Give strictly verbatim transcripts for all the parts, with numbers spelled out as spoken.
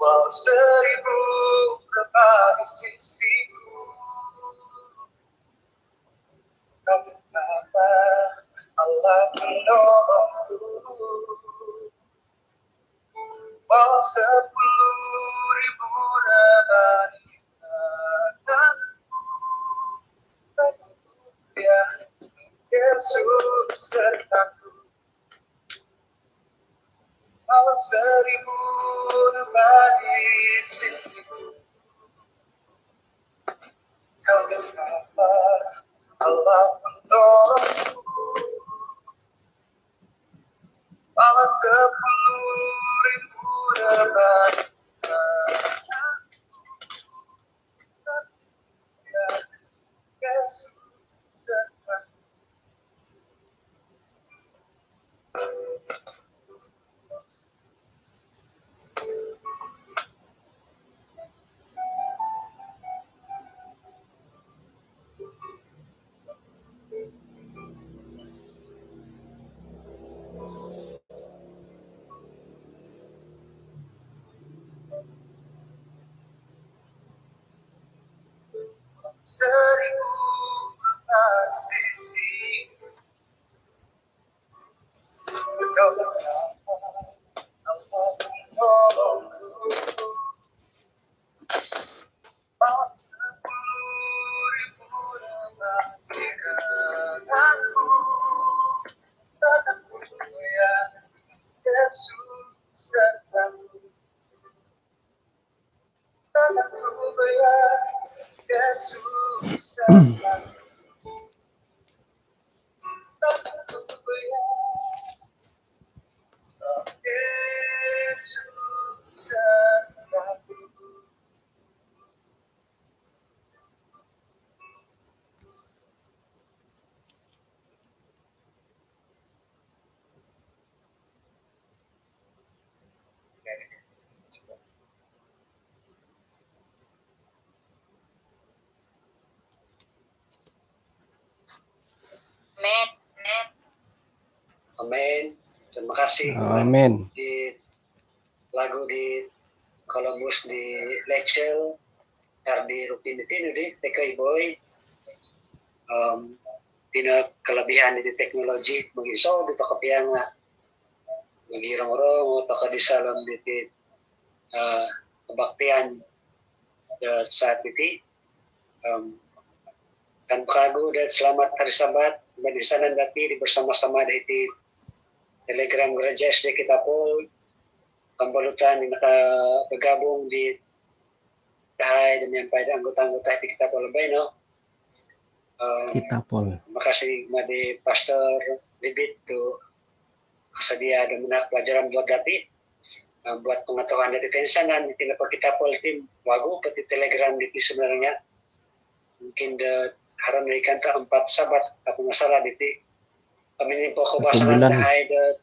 Walau seribu kebalik sisiku, kau tetaplah Allah penolongku. Walau sepuluh ribu rebah di hadapanku, tetaplah Yesus sertaku. Walau seribu rebah di sisiku, kau tetaplah Allah penolongku. Walau sepuluh ribu rebah di hadapanku, Yesus sertaku. Seribu kebalik sisiku, kau tetaplah Allah penolongku. Walau sepuluh ribu rebah di hadapanku, tetaplah Yesus sertaku. Amin. Amin. Terima kasih. Amin. Di lagu di Columbus di Rachel, R D Rupin di tinu di, teka iboi. Em, pina kelebihan di teknologi, bagi so di toko pianga, bagi rong-rong toko di salon di ti, eh, kebaktian di saat iti. Em, dan pekagu dan selamat hari Sabat, dan di sana dati di bersama-sama di ti Telegram Gereja S D Kitapol, pembalutan yang bergabung di dahai dan yang pada anggota-anggota di Kitapol baino. Em, Kitapol. Terima kasih kepada Pastor David tu sedia dan menarik pelajaran buat dati. Em, buat pengetahuan dati toinsanan, iti nopo Kitapol ti wagu po ti Telegram diti sebenarnya. Mungkin do haro no ikan tu empat Sabat, aku masalah diti. Kami ni pokok satu bulan. Dahai do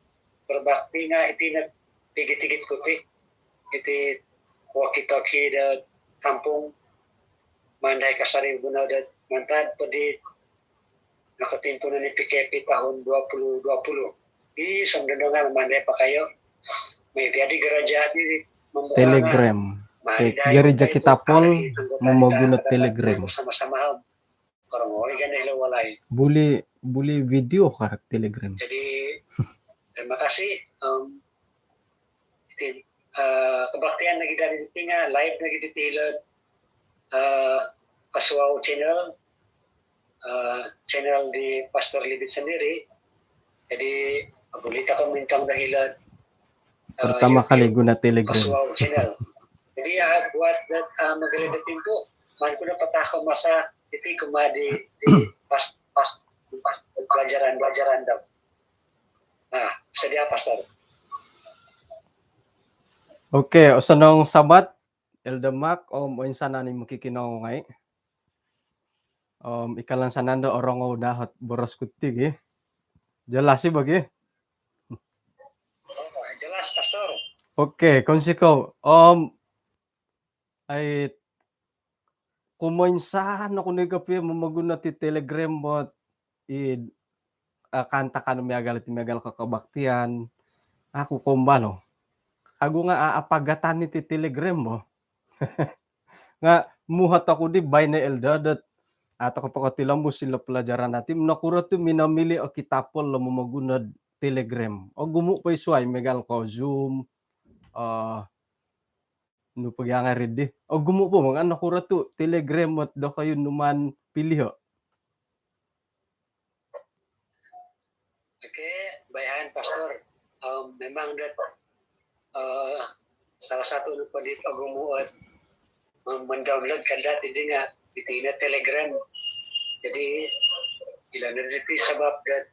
berbakti nga iti no tigit-tigit ku ti. Iti walkie-talkie do kampung. Mandai kasari guna do mantad po di nakatimpunan di P K P tahun dua puluh dua puluh. Di samdendongan mandai pakayo. Mai tiadi gereja di Telegram. Gereja Kitapol memoguno Telegram. Sama-sama. Orang orang kan ilo walai. Boleh, boleh video ka Telegram. Jadi, terima kasih. Em, iti, eh, kebaktian lagi dari diti nga, live lagi diti ilo, eh, Kasuau channel, eh, channel di Pastor Libit sendiri. Jadi, boleh tokou mintong do ilo, eh, pertama kali guna Telegram. Kasuau channel. Jadi, ya, buat, eh, magari do timpu, maan ku do patahko masa iti kumaa di, di pas, pas, pas pelajaran, pelajaran do. Nah, sedia, Pastor. Okey, osonong Sabat, Elder Mark, om oinsanan i mokikinongou ngai'. Om ikalansanan do orongou dahot boros ku ti gi. Jelas i bagi? Oh, jelas, Pastor. Okey, kounsikou. Om, ai, kumoinsan oku ni kopio momoguno ti Telegram bot i, ah, kaantakan miagal ti miagal ko kebaktian. Aku kombalo. Kagu nga, ah, apagatan ni ti Telegram bo. Nga muhot oku di baino Elder dot, ah, toko pokotilombus ilo pelajaran dati, nokuro tu minomili o kitapol lo momoguno Telegram. Ogumu po i suai miagal ko Zoom, ah, nu pogi angai ri di. Ogumu po mangan nokuro tu Telegram ot dokoyu numan pilih o. Okey, bayahan Pastor. Um, memang dot, uh, salah satu nopo dit ogumu ot mem-, mendownload kan dati di nga iti no Telegram. Jadi, ilo no diti sabab dot,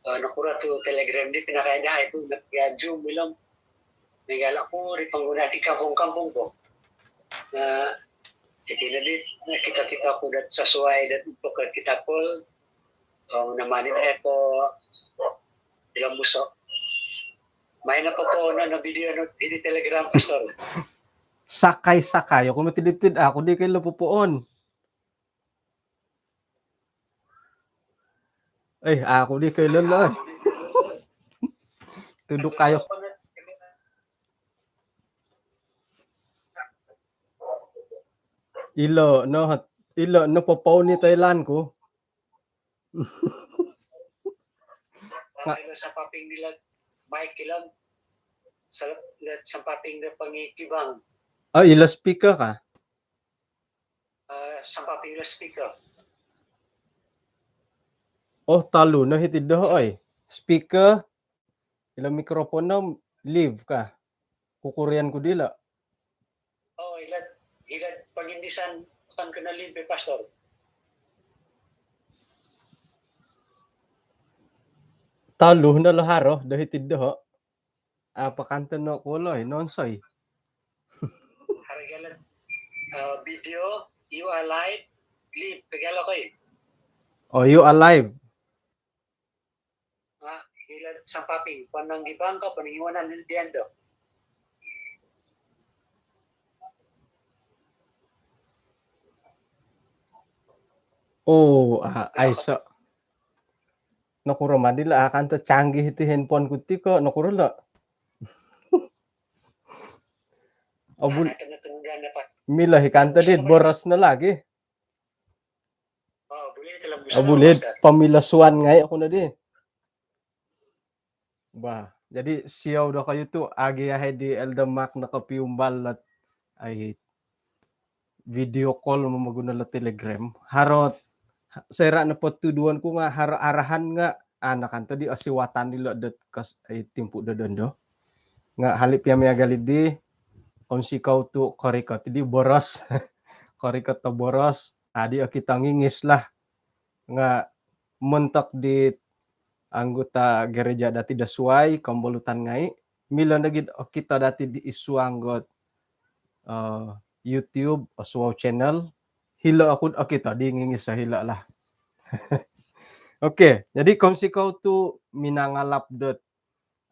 uh, nokuro tu Telegram di pinakai dahai tu, nak ya Zoom ilo. Miagal oku ri pengguna di kampung-kampung po. Nah, iti no di, nah, kito-kito ku dot sesuai dot untuk kitapol, oh, namani dahai po ilo muso. Main apa po no, no video no di Telegram, Pastor. Sakai-sakai, aku mati ditit, aku di kailo popoon. Eh, aku di kailo lo, eh. Tuduk kayo. Ilo no, ilo no popoon ni Thailand ku. Nga- Ilo sampaping dilo mic ilo, sa-, ilo sampaping do pangikibang. Oh, ilo speaker ka? Ah, sampaping ilo speaker. Oh, tolu no hiti doho, oi. Speaker, ilo mikrofon no live ka? Kukurian ku dilo. Oh, ilo, ilo pangindisan akan kena live, Pastor. Tolu no lo haro do hiti doho. Apa kanto no kulo, eh, nonsoi. Harga lo, eh, video, you are live, live, harga lo koi. Oh, you are live. Ah, ilo sampaping, pananggibang ka, panangiwanan di ando. Oh, ah, aiso. Nokuro madi lo, ah, kanto canggih ti handphone ku ti ko, nokuro lo. Obul-, milo hi kanto di, boros no lagi. Oh, buli, pamilosuan ngai' oku no di. Bah, jadi siou dokoyu tu agi yahai di Elder Mark nokopiumbal dot ai video call momoguno lo Telegram. Haro soira' nopo tuduon ku nga' haro arahan nga' anak anto di osiwatan dilo dot kos, ai, timpu do dondo. Nga' hali pia miagal di, kounsikou tu korikot di boros. Korikot do boros, adi okito ngingis lah. Nga' montok di anggota gereja dati do suai, kombolutan ngai', milo nogi okito dati di id suang dot, eh, YouTube, Osuau Channel, hilo oku okito di ngingis hilo lah. Okey, jadi kounsikou tu minangalap dot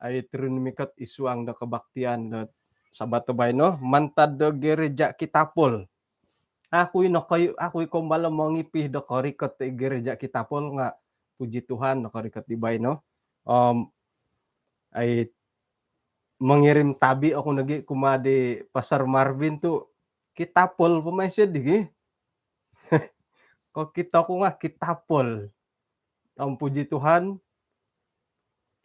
ai, turun mikot id suang do kebaktian do Sabat do baino mantad do gereja Kitapol. Aku i nokoyu, aku i kombalo mongipi do korikot do gereja Kitapol nga' puji Tuhan nokorikot di baino. Om ai, mongirim tabi oku nogi kumaa di Pastor Marvin tu Kitapol po mai sio di gi. Kokito ku nga' Kitapol. Om puji Tuhan,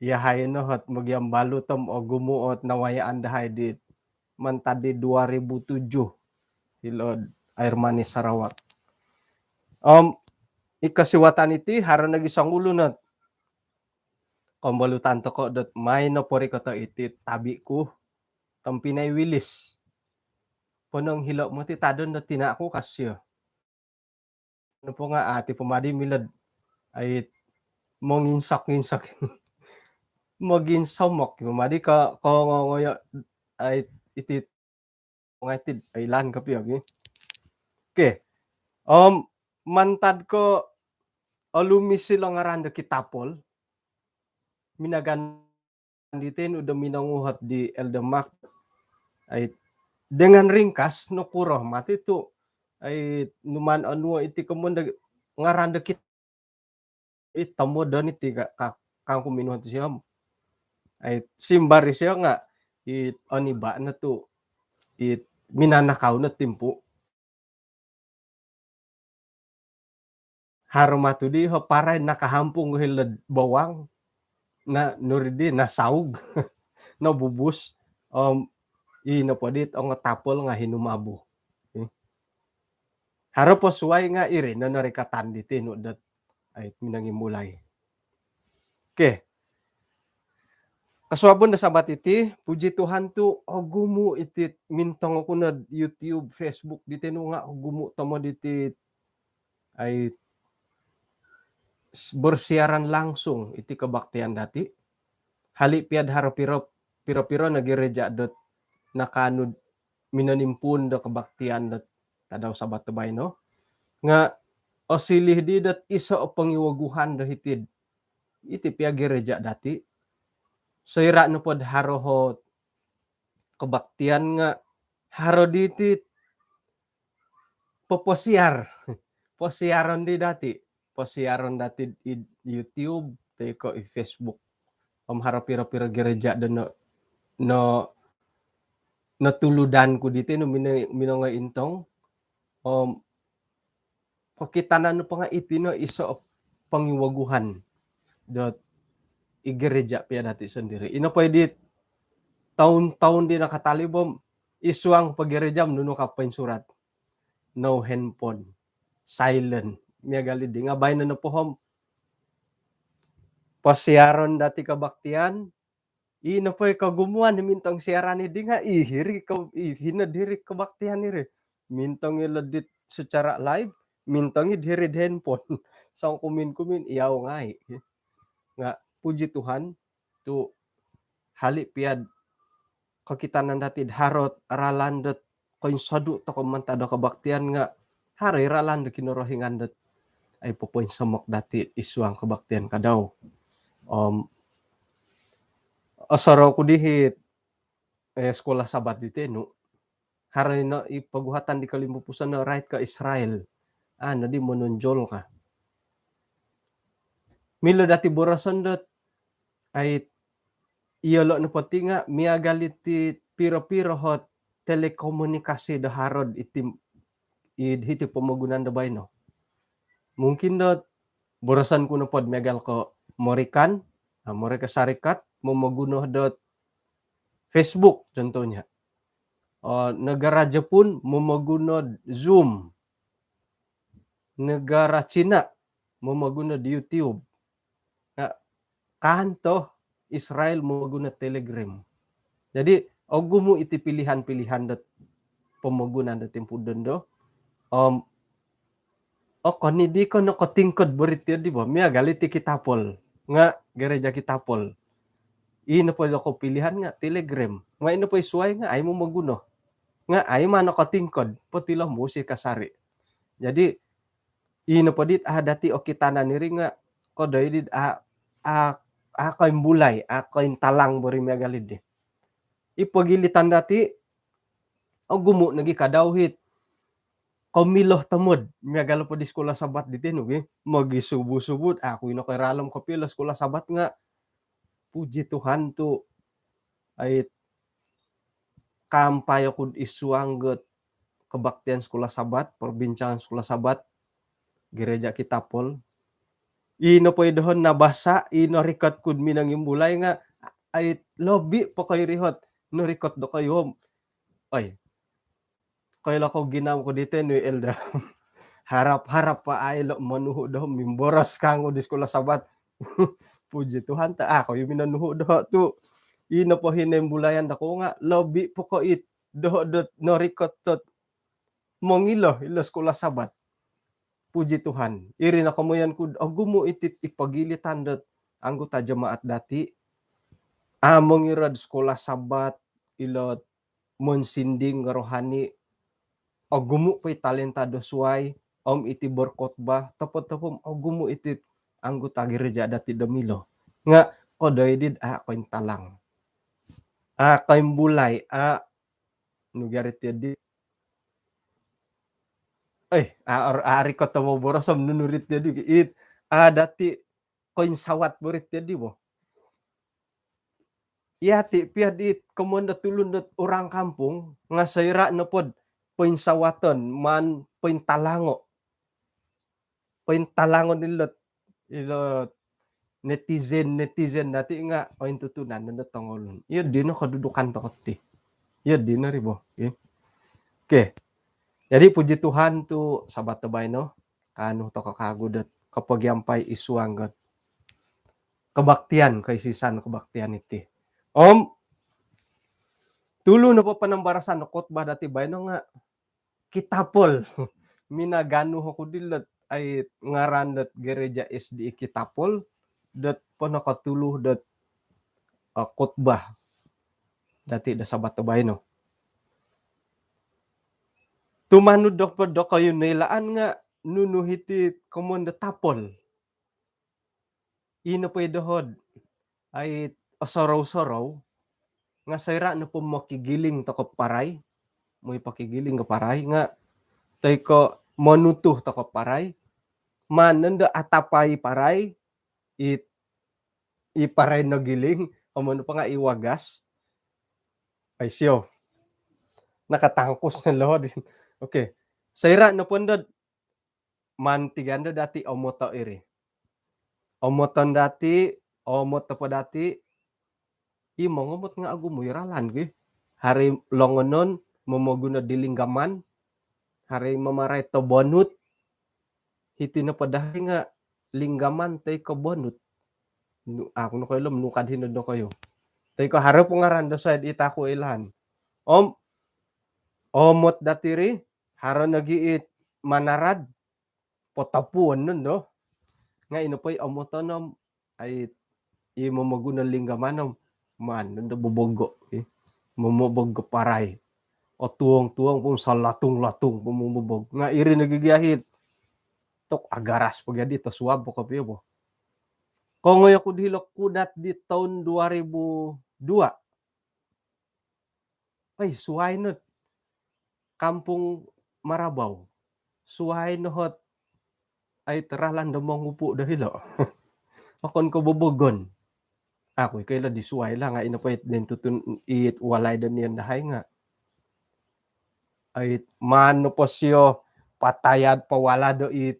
iyahai no ot mogiambalut om ogumu ot nawayaan dahai di mantad di dua ribu tujuh hilo'd Air Manis, Sarawak. Om i kosiwatan iti haro nogi songulun ot kombolutan toko' dot mai no porikoto' iti tabi' ku, tompinai Wilis. Ponong hilo' moti tadon do tina' ku ka sio. Nopo nga' ati po madi milo'd ai monginsok-insok. Moginsomok po madi ko, ko ngo-, ngoyo' ai, iti pongaitid oilaan kopio gi. Okey. Om mantad ko olumis ilo ngaran do Kitapol, minagan di tinu do minonguhot di Elder Mark, ai, dengan ringkas nokuro mati tu, ai, numan onuo iti komoyon do ngaran do Kit-, i tomodon iti ka, ka, kangku minuhot isio. Ai, simbar isio nga i oniba no tu i minanakau no timpu. Haro matu di ho parai nakahampung hilo'd bawang. Na, nuri di nasaug. Nobubus. Om i nopo dit ongo tapol nga hinumabu. Haro po suai nga iri no norikatan di tinu dot, ai, minongimulai. Okey. Kosuabon do Sabat iti, puji Tuhan tu ogumu iti mintong oku no YouTube, Facebook di tinu nga ogumu tomod iti, ai, s-, bersiaran langsung iti kebaktian dati. Hali piad haro piro, piro-piro no gereja dot nakaanu minonimpuun do kebaktian dot tadau Sabat do baino. Nga osiliu di dot iso o pongiwoguhan do hiti'd iti pia gereja dati. Soira nopod haro ho kebaktian nga haro diti poposiar. Posiaron di dati. Posiaron dati id YouTube, toi ko id Facebook. Om haro piro-piro gereja do no, no, notuludan ku diti no mino-, minongoi intong. Om kokitanan nopo nga iti no iso pongiwoguhan dot i gereja pia dati sondiri. Ino po i di toun-toun di nakatalib om i suang po gereja nunu ka poinsurat. No handphone. Silent. Miagal di nga baino nopo om posiaron dati kebaktian, i nopo i kogumuan di mintong siaran di nga i hiri ko, i hino diri kebaktian iri. Mintong ilo dit secara live, mintong i diri di handphone. Songkumin-kumin iyau ngai. Nga puji Tuhan, tu hali piad kokitanan dati haro ralan dot koinsodu tokou mantad do kebaktian nga haro i ralan do Kinorohingan dot ai popoinsomok dati id suang kebaktian kadau. Om osorou ku di hiti, eh, sekolah Sabat di tinu. Haro ino i poguhatan di kolimpupuson no rait ko Israel. Ano di menonjol ka. Milo dati boroson dot ai, iyolo nopo ti nga miagal iti piro-piro ho telekomunikasi do haro iti, id hiti pomogunan do baino. Mungkin dot boroson ku nopod miagal ko Morikan, ah, Amerika Syarikat, momoguno dot Facebook contohnya. Oh, negara Jepun momoguno Zoom. Negara Cina momoguno YouTube. Nga kanto Israel momoguno Telegram. Jadi ogumu iti pilihan-pilihan dot pomogunan dot timpu dondo. Om okon i di ko nokotingkod berita di bo. Miagal iti Kitapol. Nga gereja Kitapol. I nopo i doko pilihan nga Telegram. Nga i nopo i suai nga ai momoguno. Nga ai ma nokotingkod. Potilombus i kasari. Jadi i nopo dit a dati okitanan iri nga kodoi dit a, a, a koimbulai, a kointalang bo ri miagal di. I pogilitan dati, ogumu nogi kadau hiti. Komilo tomod, miagal po di sekolah Sabat di tinu gi. Mogisubu-subu, aku ino koiralom kopio ilo sekolah Sabat nga. Puji Tuhan tu, ai, kaampai oku id suang dot kebaktian sekolah Sabat, perbincangan sekolah Sabat, gereja Kitapol. I nopo i doho nabasa, i norikot ku do minongimbulai nga, ai, lobi po ko iri hot norikot dokoyu om. Oi. Koilo ko ginawo ku di tinu, Elder. Harap-harap po ai ilo monuhu doho mimboros kangku di sekolah Sabat. Puji Tuhan, ta, ah, koyu minonuhu doho tu. I nopo hino imbulayan doko nga, lobi po ko it doho dot norikot dot mongilo ilo sekolah Sabat. Puji Tuhan. Iri no komoyon ku, ogumu iti i pogilitan dot anggota jemaat dati. A mongiro do sekolah Sabat, ilo monsinding rohani, ogumu po i talenta do suai, om iti berkhotbah, topot-topot ogumu iti anggota gereja dati do milo. Nga kodoi dit a kointalang, a koimbulai, a nugarit ya di. Eh, a, a, ari koto mo borosom nunurit ya di. It, a dati koinsawat borit ya di bo. Iya ti pia di komoyon do tulun dot orang kampung, nga soira nopod poinsawaton, man pointalango. Pointalangon ilot, ilot netizen, netizen dati nga ointutunan nondo tongolun. Iyo dino kedudukan toko ti. Iyo dino ri bo. Okey. Jadi puji Tuhan tu Sabat tobaino, kaanu toko kagu dot kopogiampai isuang got kebaktian, koisisan kebaktian iti. Om tulu nopo panambarasan do khotbah dati baino nga Kitapol. Minaganu oku dilot ai ngaran dot gereja S D A Kitapol dot ponokotulu dot, eh, khotbah dati do Sabat tobaino. Tumanud do dokoyu noilaan nga nunu hiti komoyon do tapol. Ino po i dohod ai osorou-sorou, nga soira nopo mokigiling toko parai, moi pokigiling ko parai nga toi ko monutuh toko parai, maan nondo atapai parai, i, i parai nogiling, komoyon nopo nga i wagas. Ai sio. Nakatangkus no lo di. Okey. Soira nopo ndo maan tigando dati omoto iri. Omoton dati, omot nopo dati, i mongomot nga ogumu i ralan ki. Haro i longonon, momoguno di linggaman, haro i mamarai to bonut, hiti nopo dahai nga linggaman toi ko bonut. Nu-, aku nokoilo om nukad hino nokoyu. Toi ko haro po ngaran do suai it aku oilaan. Om, omot dati ri, haro nogi it manarad, potopuon nondo. Nga ino po i omoton om ai i momoguno linggaman om maan nondo bobogo, eh. Momobogo parai. Otuong-tuong pun salatung-latung pun momobog. Nga iri nogi gia it tok agaras po gia di tosuab po kopio bo. Kongoi oku di hilo Kudat di toun dua ribu dua. Ai, suai no kampung Marabau. Suai no hot ai ralan do mongupu do hilo. Okon ko bobogon. Aku i koilo di suai lah, nga ino po it den tutun it walai do nian dahai nga. Ai, maan nopo sio patayad pawala do it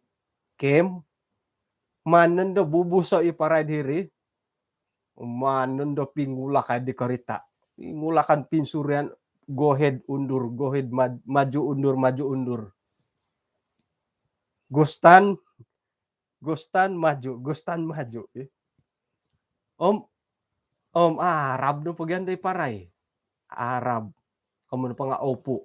kem, maan nondo bubuso i parai diri, maan nondo pingulakan di karita. Pingulakan pinsurian, go ahead, undur, go ahead, maj-, maju, undur, maju, undur. Gustan, gustan, maju, gustan, maju, eh. Om, om, ah, Arab nopo gia ndo i parai. Arab. Komoyon nopo nga opu.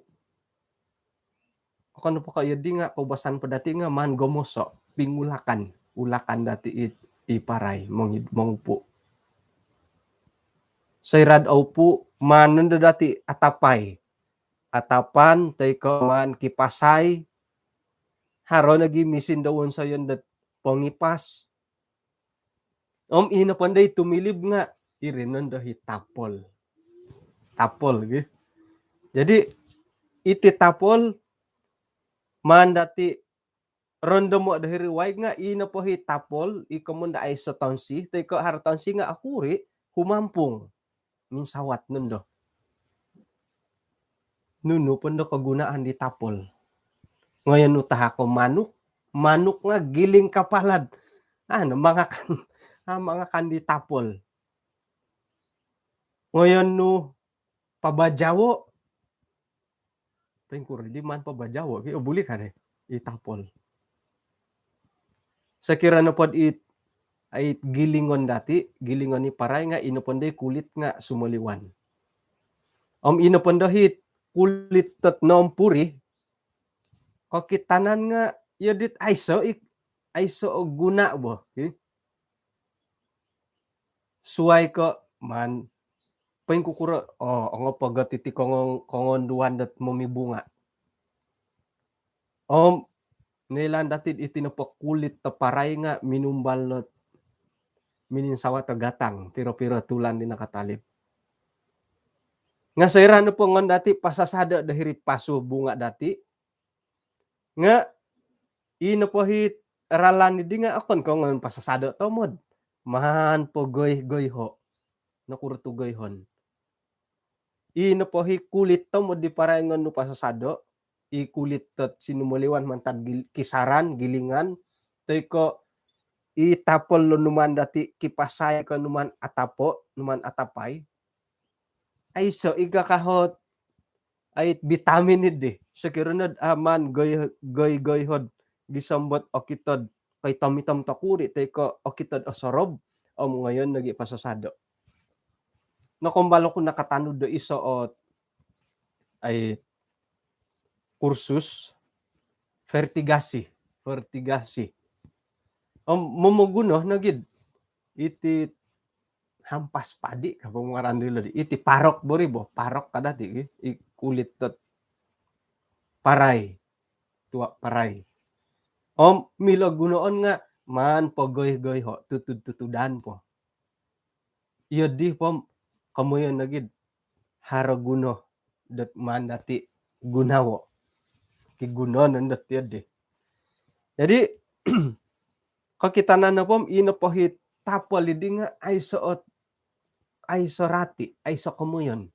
Okon nopo ko iyo di nga koubasan po dati nga maan gomoso, pingulakan, ulakan dati it, i parai, mongi-, mongupu. Soira do opu, maan nondo dati atapai. Atapan, toi ko maan kipasai, haro nogi misin do wonsoyon dot pongipas. Om ino po ndo i tumilib nga iri nondo i tapol. Tapol gi. Jadi iti tapol maan dati rondomo do hiri waig nga ino po i tapol i komoyon do aiso tonsi, toi ko haro tonsi nga okuri, humampung. Minsawat nondo. Nunu po ndo kegunaan di tapol. Ngoyon nu tahako manuk, manuk nga giling kapalad. Anu, mangakan, ah, mangakan di tapol. Ngoyon nu pabajawo, poingkuro di maan pabajawo ki, oh, buli kan, eh, i tapol. Sokiro nopo dit, it gilingon dati, gilingon i parai nga ino po ndo i kulit nga sumoliwan. Om ino po ndo it kulit dot nompuri, kokitanan nga iyo dit aiso i, aiso o guna bo, ki. Suai ko maan poingkukuro, oh, ongopogot iti kongon-, kongonduan dot momibunga. Om noilaan dati iti nopo kulit do parai nga minumbal no mininsawa do gatang, piro-piro tulan di nakatalib. Nga soira nopo ngon dati pasasado do hiri pasu bunga dati, nga i nopo hi ralan di nga okon ko ngon pasasado tomod. Maan po goi-goiho. Nokuro tu goihon? I nopo hi kulit tomod di parai ngon nu pasasado, i kulit dot sinumoliwan mantad gil-, kisaran, gilingan, toi ko i tapol lo numan dati kipasai ko numan atapo, numan atapai. Aiso iga kahot ait vitamin idi. Sokiro nod aman goi-, goi-goihod gisombot okitod koitom-itom tokuri toi ko okitod osorob, om ngoyon nogi pasasado. Nokombal oku nakatanud do iso ot ai kursus fertigasi, fertigasi. Om momoguno nogid iti hampas padi ka po ngaran dilo di. Iti parok bori bo, parok kada ti, i kulit dot parai, tuak parai. Om milo gunoon nga maan po goi-goiho, tutud-tutudan po. Iyo di po komoyon nogid haro guno dot maan dati gunawo. Kigunoon dot iyo di. Jadi, kokitanan nopo om i nopo hi tapol idi nga aiso ot-, aiso rati, aiso komoyon.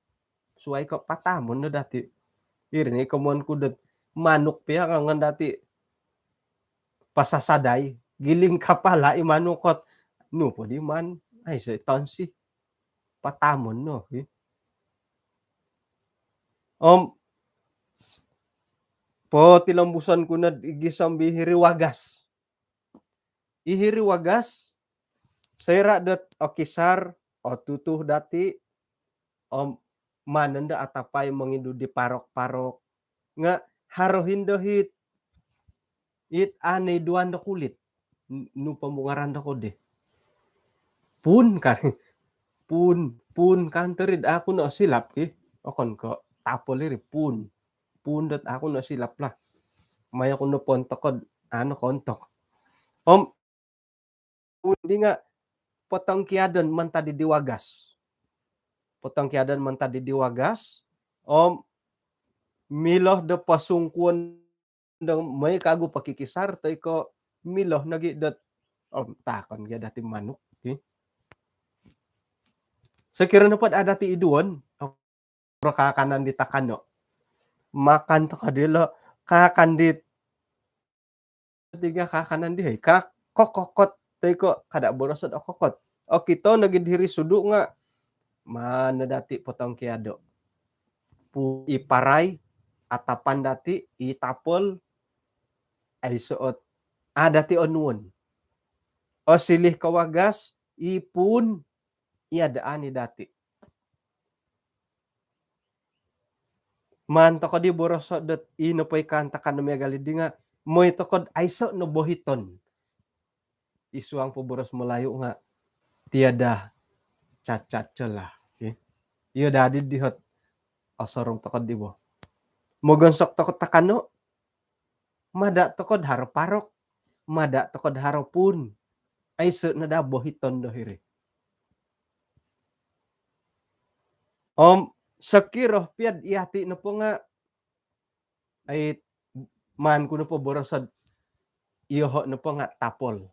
Suai ko patamon no dati. Iri ni komoyon ku dot manuk pia ngon dati pasasadai, giling kapala i manuk ot. Nu po di man, aiso tonsi. Patamon no, hi. Om potilombuson ku nod igi sombi hiri wagas. I hiri wagas, soira dot okisar, otutuh dati, om maan nondo atapai mongidu di parok-parok. Nga haro hindo hit, it anei duan do kulit. N-, nu po ngaran do kodi. Pun kan. Pun, pun kan terid aku no silap ki. Okon ko tapol iri pun. Pun dot aku no silap lah. Maya ku no pontokod, ano kontok. Om undi nga potong kiadon mantad di wagas. Potong kiadon mantad di wagas, om milo do pasungkuon do moi kagu pakikisar toi ko milo nogi dot, om takon gia dati manuk, hi. Sokiro nopo ada ti iduon, ro kaakanan di takano. Makan toko dilo, kaakan di tiga kaakanan di, hei, ka-, kokokot, toi ko kada borosod okokot. Okito nogi diri sudu nga, maan no dati potong kiado. Pu-, i parai, atapan dati, i tapol, aiso ot, a dati onuon. Osilih ko wagas, i pun, iadaan i dati. Maan toko di boroso dot i nopo i kaantakan do miagal di nga, moi toko d aiso no bohiton. I suang po boros Melayu nga, tiada cacat celah. Okey. Iyo dadi dihot osorong toko di bo. Mogonsok toko takano, mada toko d haro parok, mada toko d haro pun. Aiso no daa bohiton do hiri. Om sokiro pia d iyati nopo nga, ai, maan ku nopo boroso d iyoho nopo nga tapol.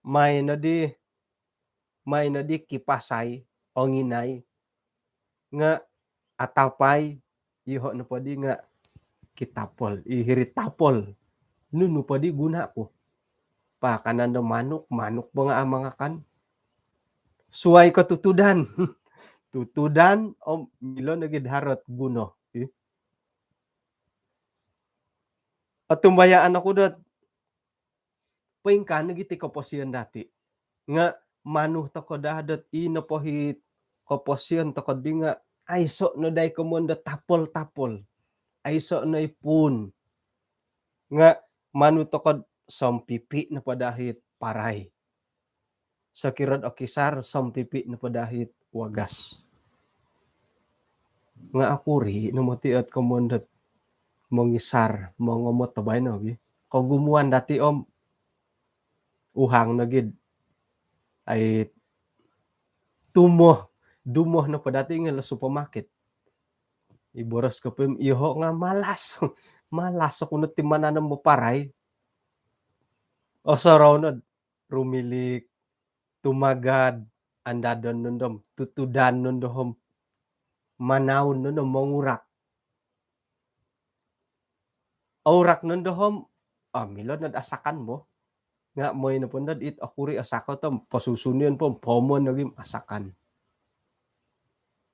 Mai no di, mai no di kipasai, onginai, nga atapai, iyoho nopo di nga kitapol, i hiri tapol. Nunu po di guna ku? Paakanan do manuk, manuk po nga a mangakan. Suai ko tutudan. Tutudan, om milo nogi d haro t guno. Ih. Otumbayaan oku dot poingkaa nogi ti koposion dati. Nga manu toko daa dot i nopo hi koposion toko di nga aiso no daa i komoyon do tapol-tapol. Aiso no i pun. Nga manu toko d sompipi nopo daa hi parai. Sokiro d okisar sompipi nopo daa hi wagas. Nga' okuri' no moti' ot komoyon dot mongisar, mongomot do baino gi. Kogumuan dati' om uhang nogi'd ai tumoh, dumoh nopo dati' ngai' lo supermarket. I boros ko po, iyoho' nga' malas. Malas oku no ti mananom bo parai. Osorou nod rumilik, tumagad, andadon nondo om tutudan nondo om manaun nondo mongurak. Ourak nondo om, ah, milo nod asakan bo. Nga' moi nopo nod it okuri' asako to, posusunion po, pomon lagi asakan.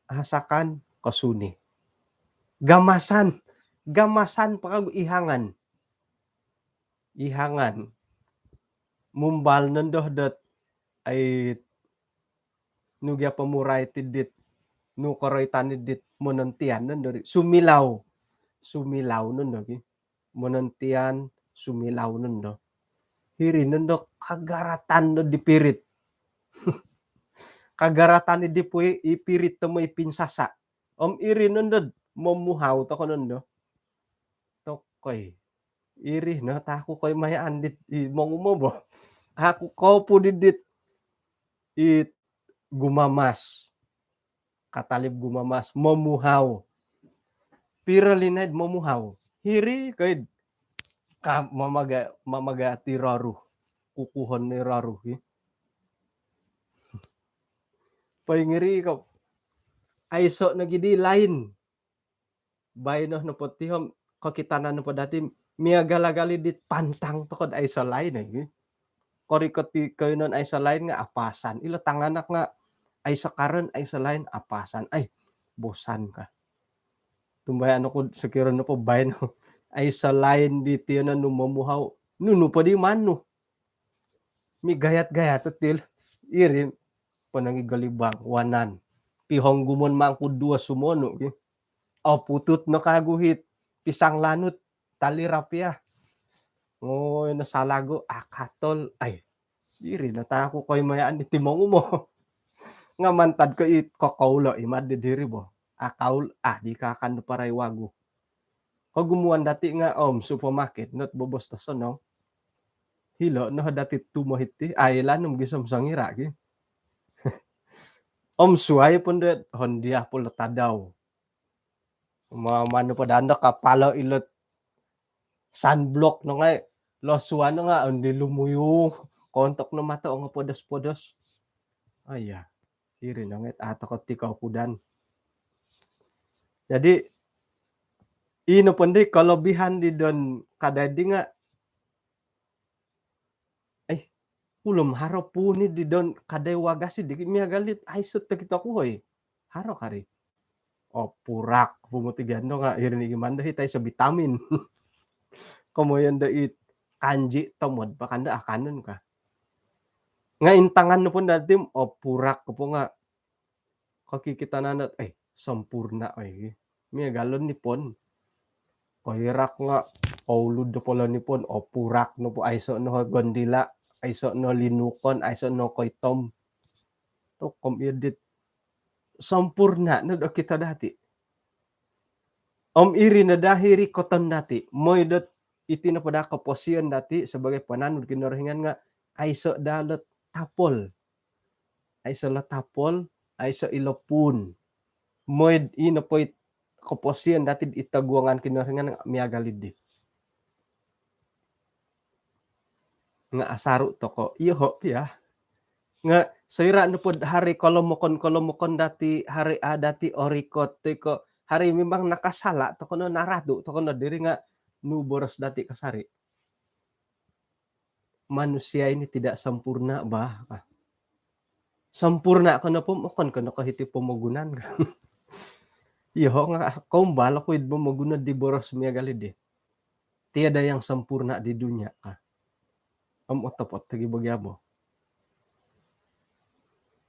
Asakan, kosuni. Gamasan, gamasan po kagu ihangan. Ihangan. Mumbal nondo dot, ai, nu gia pomurai ti dit, nu koroitan dit monontian nondo ri. Sumilau. Sumilau nondo gi. Monontian, sumilau nondo. Hiri nondo kagaratan no di pirit. Kagaratan di pui, i pirit tomo i pinsasa'. Om iri nondo momuhau toko nondo. Tokoi. Iri no taku koi mayaan dit i mongumo bo. Aku kopu didit i gumamas. Katalib gumamas, momuhau. Piro linaid momuhau? Hiri koid ka mamaga, mamaga ti roruh. Kukuhon ni roruh, i. Poingiri ko. Aiso' nogi di lain. Baino nopo ti om kokitanan nopo dati miagal-agal i dit pantang tokod aiso' lain, ai. Korikot i koiyonon aiso' lain nga' apasan. Ilo tanganak nga' aiso' karan, aiso' lain, apasan. Ai, bosan ka. Tumbayaan oku sokiro nopo baino aiso' lain di tiyonon nu momuhau. Nunu po di manu. Migayat-gayat ti lo. Iri ponong i golibang, wanan. Pihonggumon mangku duo sumonu' ki. Oputut no kagu hit pisang lanut, tali rapia. Ngoi no salagu, akatol. Ai, iri no taku koi mayaan iti mongumo. Nga' mantad ko it kokoulo' i mad di diri bo. Akaul, ah, di kakan do parai wagu. Kogumuan dati nga' om supermarket not bobos tosonong. Hilo' no dati tumohit ti, ai, lanom gisom songira' ki. Om suai pun dot hondia pun lo tadau. Ma-, manu po dando kapalo ilot sunblock no ngai', losuan no nga' ondi lumuyung, kontok no mato nga' podos-podos. Aiya, iri no ngai' ato koti kaukudan. Jadi, ino pondi kolobihan di don kadai di nga', eh, ulum haro puni di don kadai wagas di miagal dit aiso' tokito ku hoi. Haro kari. Opurak pumuti gando nga' iri ni gimando hit aiso' vitamin. Komoyon do it kanji tomod pakando akanon ka. Nga' intangan nu pun dati om opurak ko po nga' kokikitanan dot, eh, sempurna, oi. Miagal lo nipon. Koirak nga' oulud do polo nipon, opurak nopo, aiso' no gondila', aiso' no linukon, aiso' no koitom. Tokom iyo dit sempurna no do kito dati. Om iri no daa hiri koton dati. Moi dot iti nopo daa koposion dati sebagai pananud Kinorohingan nga' aiso' daa lo tapol. Aiso' lo tapol, aiso' ilo puun. Moi ino po it koposion dati id toguangan Kinorohingan nga' miagal di. Nga' asaru' toko', iyoho' pia. Nga' soira' nopod hari kolomokon-kolomokon dati, hari a' dati orikot toi ko' hari mimang nakasala' toko' no, naratu' toko' no diri nga' nu boros dati kasari'. Manusia ini tidak sempurna bah. Sempurna ko nopo, okon ko no ko hiti pomogunan ka. Iyoho' nga' koumbal oku id pomoguno di boros miagal di. Tiada yang sempurna di dunia ka. Om otopot lagi bagi abo.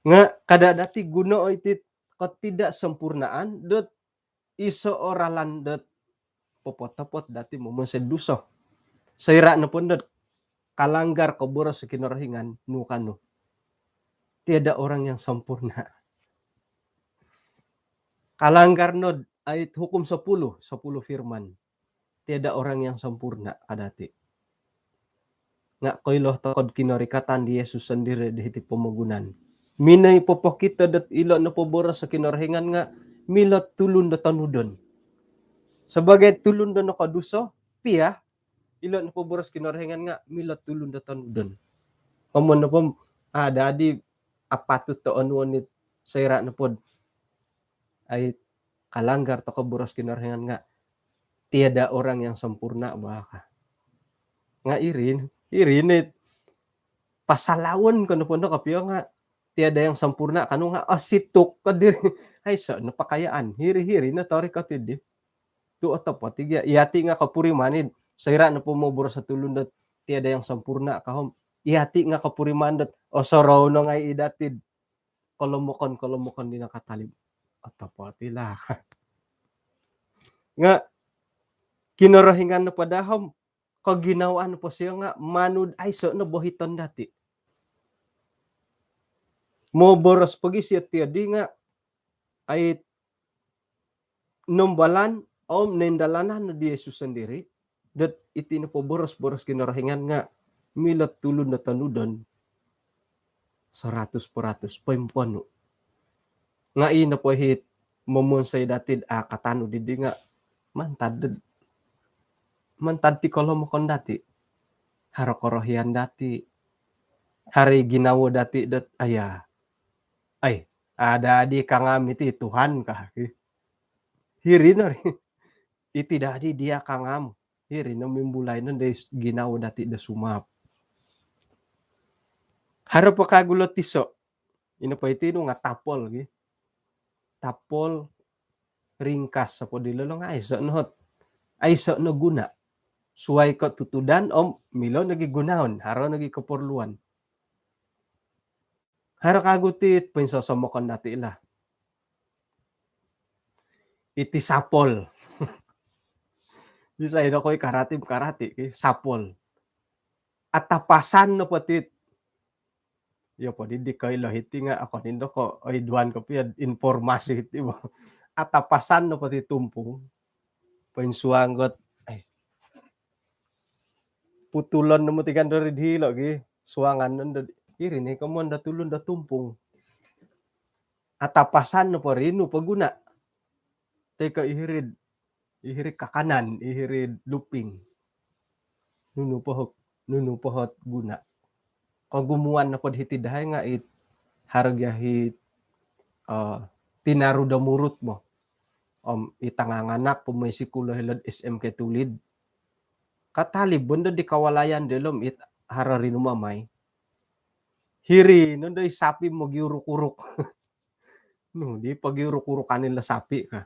Nga' kada dati guno iti ketidaksempurnaan dot iso o ralan dot popotopot dati momonsoi duso. Soira' nopo dot kalanggar ko boros Kinorohingan nu kanu. Tiada orang yang sempurna. Kalanggar nod ai hukum sepuluh, sepuluh firman. Tiada orang yang sempurna ka dati. Nga' koilo toko'd kinorikatan di Yesus sondiri' di hiti pomogunan. Minoi popokito dot ilo nopo boros o Kinorohingan nga' milo tulun do tonudon. Sebagai tulun do nokoduso, pia, ilo nopo boros Kinorohingan nga' milo tulun do tonudon. Komoyon nopo, a' dadi apatut do onuon it soira' nopod ai kalanggar toko boros Kinorohingan nga' tiada orang yang sempurna bah ka. Nga' iri, iri ni pasalaon ko nopo no kopio nga' tiada yang sempurna kanu nga' osituk ko diri. Aiso no pakayaan. Hiri-hiri no tori ko tidi. Tu' otopot i gia. Iyati nga' kopuriman id. Soira' nopo moboros o tulun dot tiada yang sempurna ka om, iyati nga' kopuriman dot osorou no ngai' i dati'd kolomokon-kolomokon di nakatalib. Otopot i lah. Nga' Kinorohingan nopo daa om, koginawaan nopo sio nga' manu'd aiso no bohiton dati. Moboros pogi sio tiodi nga' ai nombalan om noindalanan no di Yesus sondiri', dot iti nopo boros-boros Kinorohingan nga' milo tulun do tonudon seratus peratus, poimponu'. Nga' i nopo hit momonsoi dati'd a' katanud didi nga' mantad dot, mantad ti kolomokon dati. Haro korohian dati. Haro i ginawo dati dot, aya. Ai, a' dadi kangam iti Tuhan ka. Hiri no ri. Iti dadi dia kangam. Hiri no mimbulai no dai ginawo dati do sumap. Haro po kagu lo tiso'. Ino po iti nu nga' tapol gi. Tapol ringkas apo dilo lo nga' aiso no hot. Aiso no guna. Suwai ko tutudan om milo nogi gunaon. Haro nogi keperluan. Haro kagu ti poinsosomokon dati lah. Iti sapol. Isai do koi karati, karati ki sapol. Atapasan nopo ti. Iyo po di, di koilo hiti nga' okon indo ko' oiduan kopio informasi hiti bo. Atapasan nopo ti tumpung. Poinsuang got, ai. Putulon no moti kan dori dilo gi. Suangan nondo. Iri ni komoyon do tulun do tumpung. Atapasan nopo ri nu po guna. Toi ko' i hiri'd, i hiri'd kakanan, i hiri'd luping. Nunu po hot, nunu po hot guna. Kogumuan nopod hiti dahai nga' it haro gia hit, eh, tinaru do murut mo. Om i tanganganak po moi sikul hilo'd S M K Tulid. Katalib bo ndo di kawalayan dilo om it haro rinumamai. Hiri nondo i sapi mogiuruk-uruk. Nu di pogiuruk-urukan ilo sapi ka.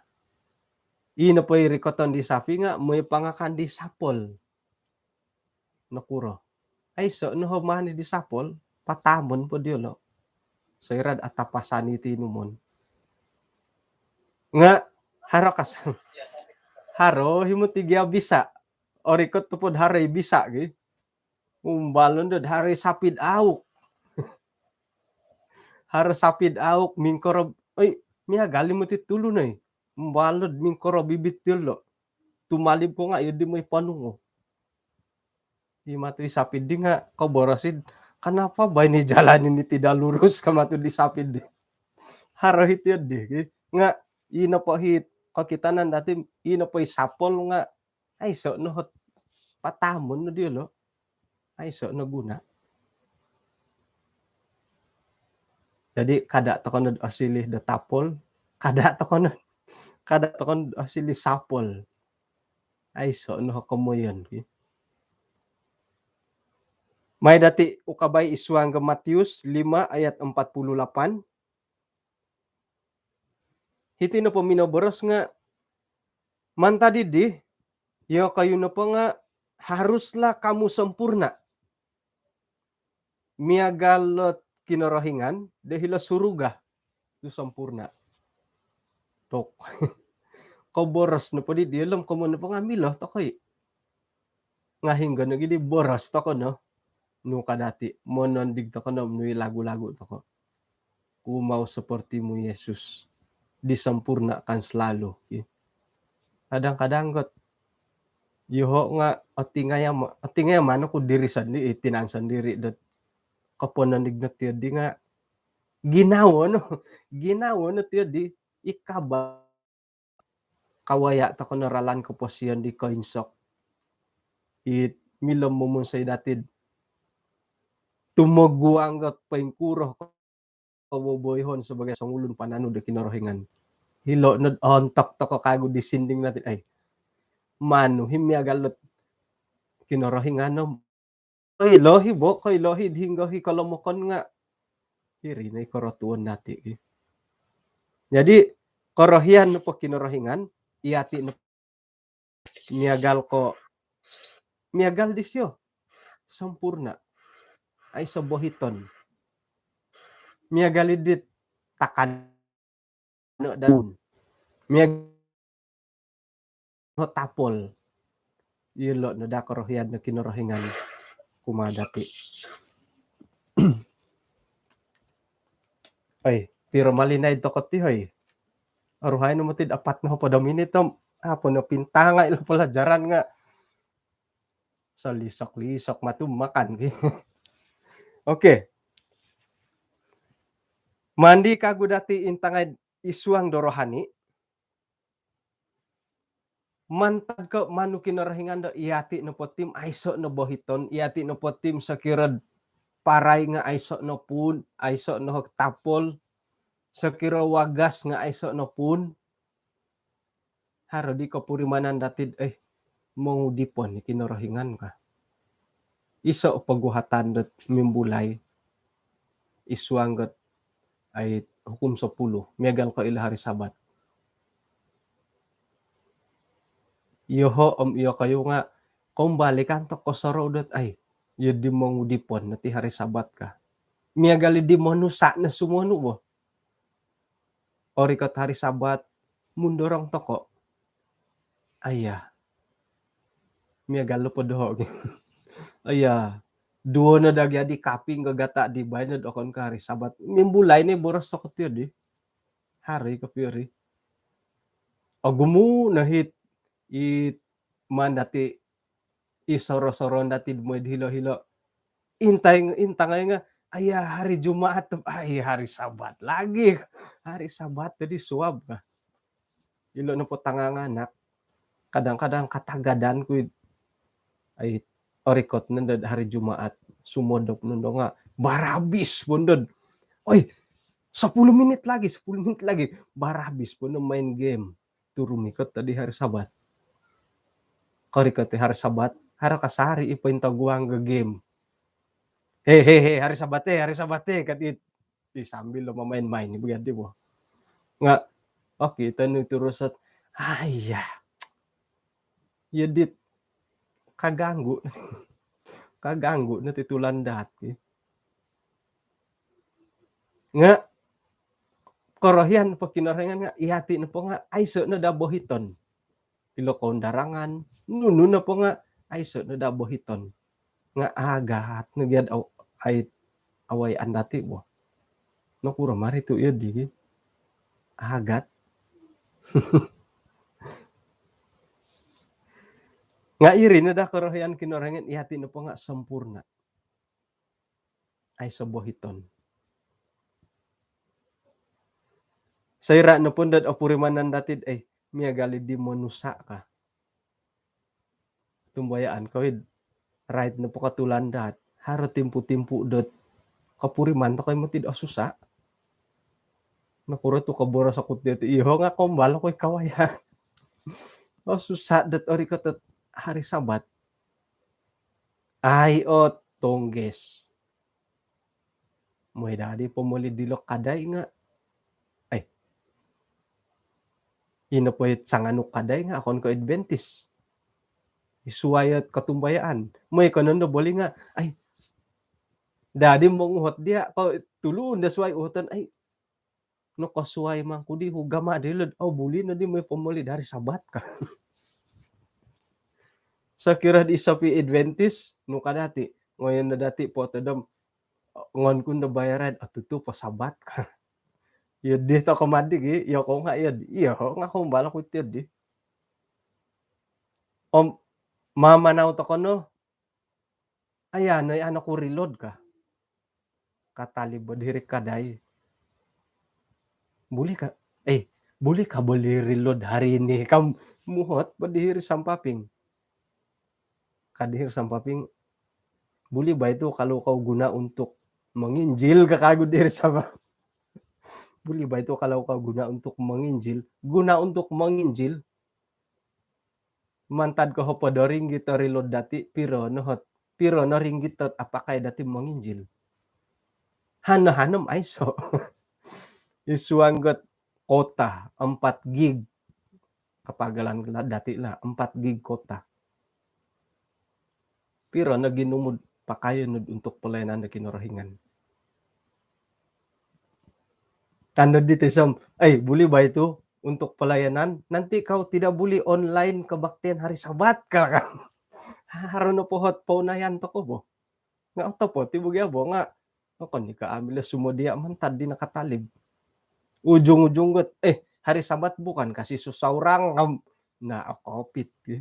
Ino po i rikoton di sapi nga' moi pangakan di sapol. Nokuro? Aiso no ho mani di sapol, patamon po diolo. Soira'd atapasan iti inumon. Nga' haro kasang. Haro himo tigia bisa. Orikot topod haro i bisa gi. Umbal nondo haro i sapi'd auk. Haro sapi'd auk mingkorob. Oi, miagal i moti tulun oi. Umbal nod mingkorob i bitil lo. Tumalib ko nga' iyo di moi ponung o. I matu i sapi di nga' koborosid, kenapa bah ini jalan ini tidak lurus ka matu di sapi di. Haro hiti di, ki. Nga' ino po hit kokitanan dati, ino po i sapol nga' aiso no hot patamon no diolo. Aiso no guna. Jadi kada' toko nod osiliu do tapol, kada' toko nod, kada' toko nod osiliu sapol. Aiso no komoyon ki. Mai dati ukabai i suang ga Matius lima ayat empat puluh lapan. Hiti nopo minoboros nga' mantad iddi, iyokoyu nopo nga' haruslah kamu sempurna. Miagal lot Kinorohingan do hilo suruga tu sempurna. Tok. Koboros nopo di, di lom komoyon nopo nga' milo tokoi. Nga' hinggo nogi di boros toko no. Nu ka dati, monondig toko no, nu i lagu-lagu toko. Ku mau sepertimu, Yesus. disempurnakan selalu. Kadang-kadang got, yoho nga otingaya ma-, otingaya mano ku diri sendiri, tinan sendiri dot koponon dignot yo di nga ginawo no, ginawo no tiyo di ikaba kawaya toko no ralan koposion di koinsok. It milo momonsoi datid tumoguang got poingkuro koboboihon sebagai songulun pananu do Kinorohingan. Hilo nod ontok toko kagu di sinding datid, ai, manu hi miagal dot Kinorohingan no. Koilo hi bo, koilo hi dihinggo hi kolomokon nga hiri no i korotuon dati. Jadi korohian nopo Kinorohingan, iyati no miagal ko, miagal disio sempurna, aiso bohiton. Miagal idit takan no daun. Miagal no tapol. Ilo no da korohian no Kinorohingan kumaa dati. Oi, piro malinaid toko ti, hoi. Aruhai no motid apat no hopod o minit om apo no pintangai ilo pelajaran nga. Solisok-lisok matu makan ki. Okey. Mandi kagu dati intangai isuang do rohani. Mantad ko manu Kinorohingan do iyati nopo tim aiso no bohiton, iyati nopo tim sokiro parai nga aiso no puun, aiso no tapol, sokiro wagas nga aiso no puun. Haro di kopurimanan datid, eh, mongudipon i Kinorohingan ka. Iso poguhatan dot mimbulai isuang got ai hukum sepuluh, miagal ko ilo hari Sabat. Yoho om iyokoyu nga kombalikan toko sorou dot, ai, iyo di mongudipon noti hari Sabat ka. Miagal di monusa no sumonu bo. Orikot hari Sabat, mundorong toko. Aya. Miagal lo po doho. Aya. Duo no dagi adi kaping gagata di baino dokon ka hari Sabat. Mimbulai ni boros toko tiyo di. Hari kopiori. Ogumu no hit, it maan dati isoro-soron dati moi hilo-hilo. Intai, intangai nga, aya, hari Jumaat tu, ai, hari Sabat lagi. Hari Sabat tadi suab ka. Ilo nopo tanganganak. Kadang-kadang katagadan ku, ai, orikot nondo hari Jumaat, sumodop nondo nga barabis po nondo. Oi, sepuluh minit lagi, sepuluh minit lagi. Barabis po nondo main game. Tu rumikot tadi hari Sabat. Korikot hari Sabat, haro kasari i pointoguang ga game. He, he, he, hari Sabat, eh, hari Sabat, eh, kadit. Di sambil lo mamain-main ni bagi adi bo. Nga, okey, tanu turusot. Aya. Iyo dit kaganggu. Kaganggu no ti tulandaat ki. Nga korohian po Kinorohingan nga iyati nopo nga aiso no da bohiton. Ilo koundarangan, nunu nopo nga aiso no da bohiton. Nga agat no gia do, ai, awai andati bo. Nokuro mari tu iyo di gi. Agat. Nga iri no da korohian Kinorohingan, iyati nopo nga sempurna. Aiso bohiton. Soira nopo dot opurimanan datid, eh, miagal di monusa ka. Tumbayaan ko id, rait nopo ka tulandaat, haro timpu-timpu dot kopuriman toko i motid osusa. Nokuro tu koboros oku ti, iyoho nga kombal oku i kawaya. Osusa dot orikot dot hari Sabat. Ai, o tongges. Moi dadi pomoli dilo kadai nga, ai, ino po it sanganu kadai nga okon ko Adventist. Isuai ot kotumbayaan. Moi ko nondo boli nga, ai, dadi monguhot dia, ko tulun da suai uhoton, ai, nokosuai mangku di ugama di lod, oh, buli no di moi pomoli dari Sabat ka. Sokiro di sopi Adventist, nu ka dati, ngoyon no dati po todom, ngon ku no bayaran, oh, tutup po Sabat ka. Iyo di toko madi gi, iyo ko nga iyo di. Iyo nga ko mbalo ku tiyo di. Om mamanau toko no, aya no, ano ku reload ka. Katalib bo diri kadai. Buli ka, eh, buli ka beli reload hari ini? Kam muhot bo diri sampaping. Ka diri sampaping, buli ba itu kalau kau guna untuk menginjil, ka kagu diri sama. Buli ba itu kalau kau guna untuk menginjil? Guna untuk menginjil. Mantad ko hopod do ringgit o reload dati, piro no hot, piro no ringgit ot apakai dati menginjil? Hano-hano aiso. Isuang got kota empat gig. Kapagalan dati lah, empat gig kota. Piro no ginumu do pakayon nu untuk pelayanan do Kinorohingan? Kan di tisom, eh, buli ba itu untuk pelayanan? Nanti kau tidak buli online kebaktian hari Sabat, ka kan. Haro no pohot pounayan toko bo. Nga oto po ti bo gia bo nga, okon ni ka ambil sumodia mantad di nakatalib. Ujung-ujung got, eh, hari Sabat bukan kasih susah orang, ngam. Nah, okopit gi.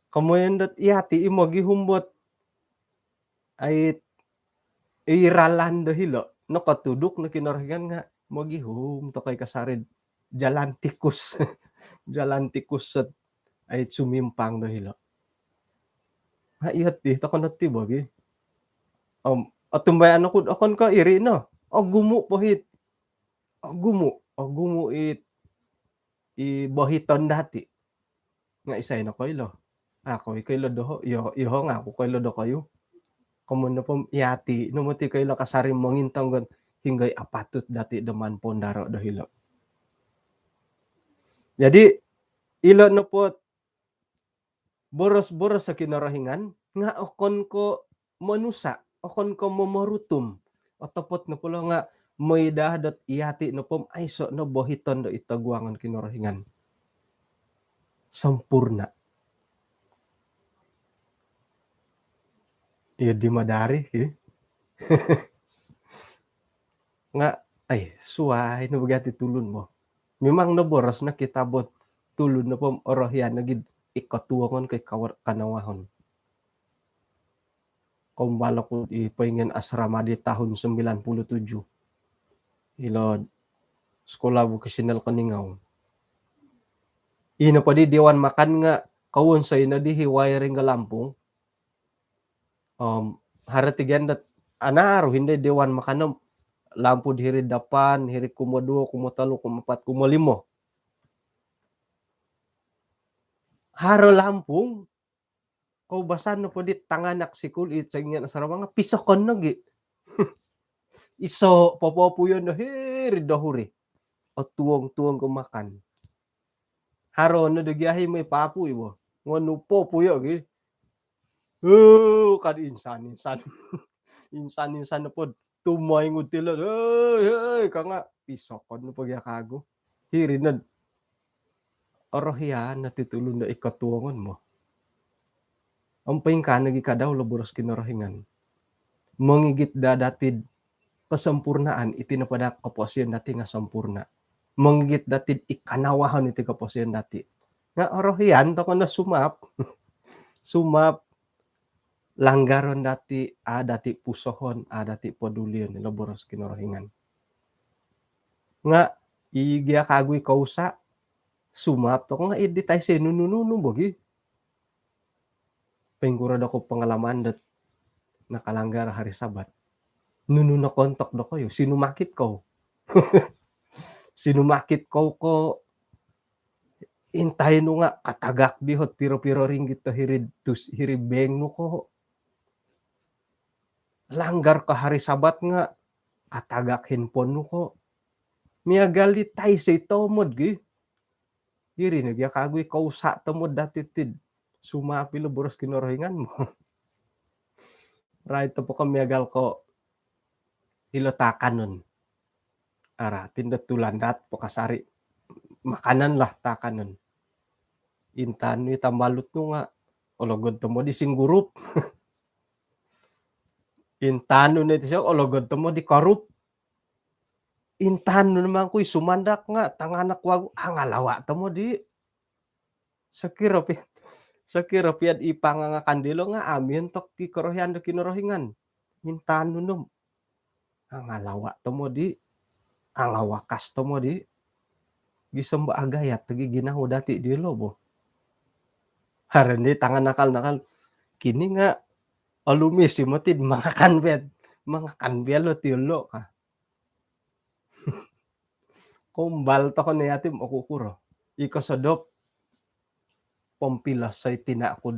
Kemudian dot iyati i mogihum bot ai, i ralan do hilo. Nokotuduk no Kinorohingan nga mogihum tokoi kasari do jalan tikus. Jalan tikus sot ai sumimpang do hilo. Nga iyo ti toko no ti bo gi. Om otumbayaan oku okon ko iri no. Ogumu pohit. Ogumu, ogumu it i bohiton dati. Nga isai no koilo? Aku i koilo doho, iyo, iyoho nga aku koilo dokoyu. Komun nopo iyati no moti koilo kasari mongintong got hinggoi apatut dati do maan poundaro do hilo. Jadi ilo nopo boros-boros o Kinorohingan nga okon ko monusa, okon ko momorutum. Otopot nopo lo nga moidah dot iyati nopo aiso no bohiton do itoguangon Kinorohingan. Sempurna. Iyo di madari ki. Nga ai, suai no bo gia ti tulun bo. Memang no boros no kitab ot tulun nopo orohian no gid iko tuongon ko iko kanawahon. Kombalo ku i poingion asrama di tahun sembilan puluh tujuh. Ilo sekolah vokasional Keningau. Ino po di dewan makan nga kawon so ino di hi wiring ga lampung. Om haro tigian dot anaru hindai dewan makan om lampu di hiri depan, hiri kumo duo, kumo tolu, kumo empat, kumo limo. Haro lampung, koubasan nopo di tanganak sikul i songian asrama nga pisokon nogi. Iso popopuyon do hiri do huri. Otuong-tuong ko makan. Haro no do giahi moi papu ibo. Ngonu popuyo gi. Uh, kad insan-insan. Insan-insan nopo tumoingud tilo. Hei, hei, kanga pisokon nopo gia kagu. Hiri nod orohian no ti tulun do iko tuongon mo. Om poingkaa nogi kadau lo boros Kinorohingan. Mongigit daa dati do kesempurnaan, iti nopo daa koposion dati nga sempurna. Mongigit dati do i kanawahon, iti koposion dati. Nga orohian toko no sumap. Sumap langgaron dati, a dati pusohon, a dati podulion ilo boros Kinorohingan. Nga i gia kagu i kousa, sumap toko nga i di taisi nunu-nunu bogi. Poingkuro doku pengalaman dot nakalanggar hari Sabat? Nunu nokoontok dokoyu? Sinumakit kou? Sinumakit kou ko intai nu nga katagak di hot piro-piro ringgit do hiri dus, hiri bank nu ko? Langgar ko hari Sabat nga katagak handphone nu ko? Miagal di taisi tomod gi. Iri no gia kagu i kousa tomod dati ti do sumap ilo boros Kinorohingan mo. Rait topo ko miagal ko ilo taakanon. Ara, tindo tulandat po kasari. Makanan lah taakanon. Intan nu i tambalut nu nga ologod tomod di singgurup. Intan nu no iti sio, ologod tomod di korup. Intangan nu mangkui sumandak nga tanganak wagu angalawa tomod i. Sokiro pi, sokiro piad i pangangakan dilo nga amin tok i korohian do Kinorohingan. Intangan nu nom. Angalawa tomod i, angawakas tomod i. Gisom ba agayat gi ginawo dati dilo bo. Haro ndi tangan nakal-nakal. Kini nga olumis i moti mangakan piad, mangakan piad lo tilo ka. Kombal toko no yatim oku kuro. Iko sodop. Pompilas sai tina ku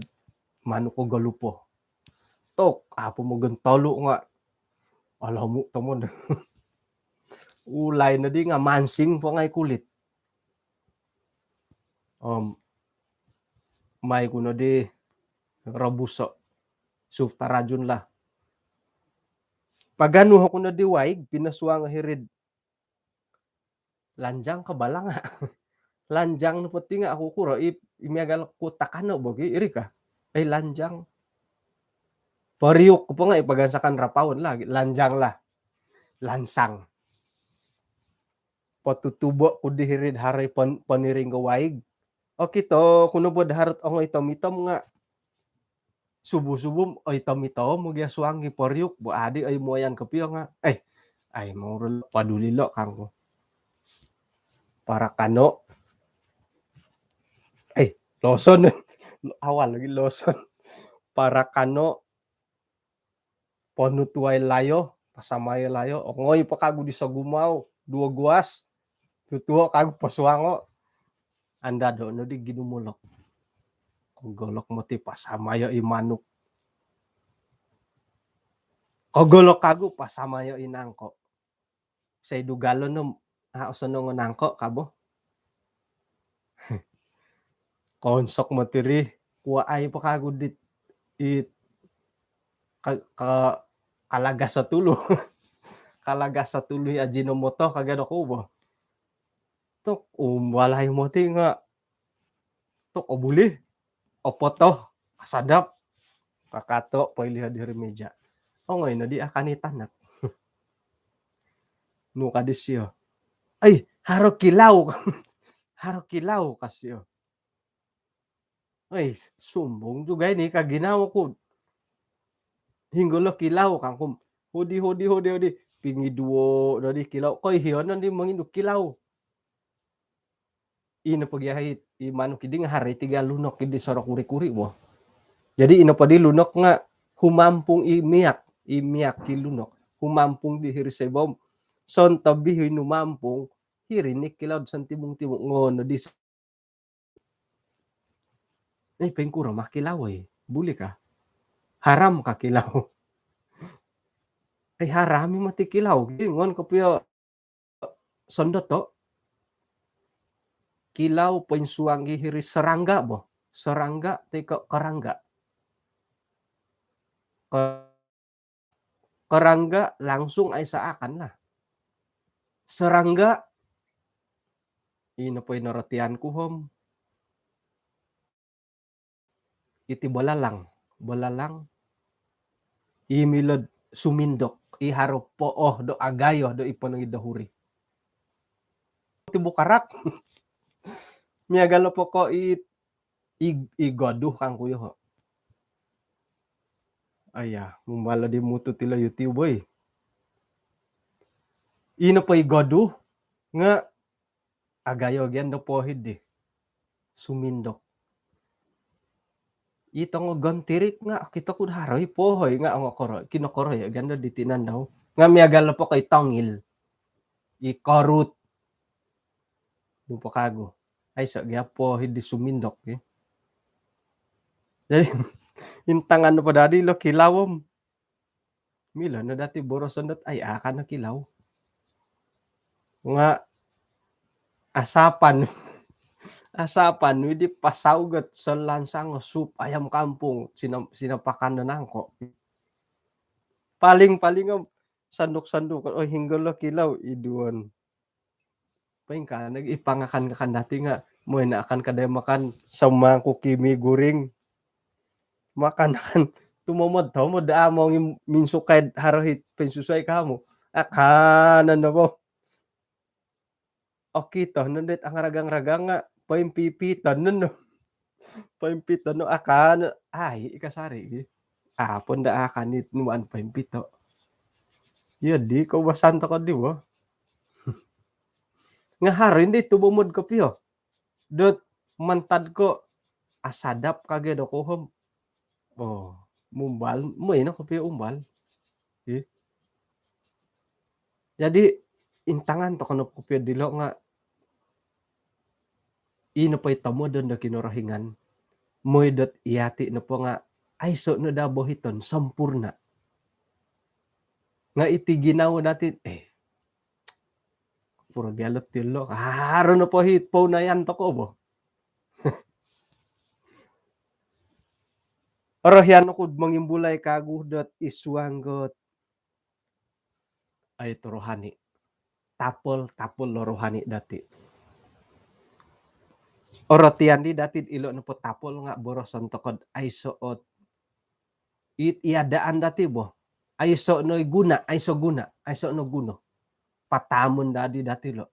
manuk ko golupo. Tok, apo mogon tolu nga. Alamu tomod. Ulai no di nga mansing po ngai kulit. Om, mai ku no di robuso. Sup tarajun lah. Paganu oku no di waig, pinasuang hirid lanjang ka balanga. Lanjang no poti nga oku kuro i, i miagal ku takano bogi, iri ka. Ai lanjang. Poriuk po nga i pagansakan rapaon lah, lanjang lah. Lansang. Potutubo ku di hirid haro i pon-, poniring ko waig. Okito ku no bo daharot ongo itom-itom nga subu-subu, oi, itom-itom gia suang gi poriuk, bo adi, oi, moyan kopio nga. Eh, ai, mau paduli lo kangku. Parakano. Eh, loson. Awal lagi loson. Parakano. Ponutuai layo, pasamayo layo, ongoi po kagu di sogumau, duo guas, tutuo kagu posuango. Andado no di ginumulok. Kogolok moti pasamayo i manuk. Kogolok kagu pasamayo i nangko. Sai dugalon no, a, osonong o nangko kabo. Konsok moti ri, kuo ai po kagu dit, it, ka, ka, kalagas o tulu. Kalagas o tulu i Ajinomoto kagad oku bo. Tok, umbalai moti nga. Tok, obuli. Opoto. Asadap. Kakato, poilihod hiri meja. Ongoi no di akan i tanak. Nu ka disio. Ai, haro kilau. Haro kilau ka sio. Ai, sumbung juga ini ka ginawo ku. Hinggo lo kilau kangku. Hodi, hodi, hodi, hodi. Pingiduo, dodi kilau. Koi hionon di mangidu kilau. Ino po gia i, i manuk idi nga haro i tiga lunok idi sorok kuri-kuri bo. Jadi ino po di lunok nga humampung i miak, i miak ki lunok. Humampung di hiri sebom. Sontobi hinumampung, hiri ni kilau sontimung-timung ngono di. Eh, pengkuro ma kilau, eh. Buli ka? Haram ka kilau? Eh, haram i moti kilau. Ngon kopio sondot to. Kilau poinsuang gi hiri serangga bo. Serangga toi ko kerangga. Ke-, kerangga langsung ai saakan lah. Serangga, ino po ino rotian ku hom. Iti belalang, belalang. I milod sumindok, i haro pooh do agayo do i ponong i dohuri. Ti bukarak. Miagal o poko i, i, i goduh kangku yo ho. Aya, mumbalo di mutut ilo YouTube, boy. Ino po i goduh, nga agayo gian do pooh di. Sumindok. I tongo gontirik nga, kito ku haro i pooh i nga, ongo koro, kinokoro ya, ganda di tinan dau. Nga miagal o poko i tongil. I korut. Dupo kagu. Aiso gia pooh di sumindok, ya. Jadi, intangan po dadi lo kilau om. Milo no dati boroson dot ai akan no kilau. Nga asapan. Asapan, widi pasaugot selansang sup ayam kampung. Sina, sinapakan no nangko. Paling-paling om sanduk-sanduk. Oh, hinggo lo kilau, iduon. Paling ka, nag-, ipangakan-ngakan dati nga, moi na akan kadai makan semangkuk i mi goreng. Makan-akan, tumomod-tomod daa, mau ngim-, minsukai haro hit pinsusuai kamu. Akanan na po. okito no dit angaragang-ragang nga poimpipito no. Poimpito no akan ai ikasari. Apa nda akan it nuan poimpito. Iyo di koubasan toko di bo. Nga haro ndi tumomod kopio. Dot mantad ko asadap kage do kohom. Oh, mumbal, moi no kopio umbal. Ih. Jadi intangan toko no kopio dilo nga ino poi tomodon do Kinorohingan. Moi dot iyati nopo nga aiso no da bohiton sempurna. Nga iti ginawo dati eh pura gialot tilo. Haro no pohit pounayan toko bo. Orohian oku mangimbulai kagu dot isuang got ai to rohani. Tapol-tapol lo rohani dati. Orotian di dati ilo nopo tapol nga boroson tokod aiso ot it iadaan dati bo. Aiso no guna, aiso guna, aiso no guno. Patamun dadi dati lo.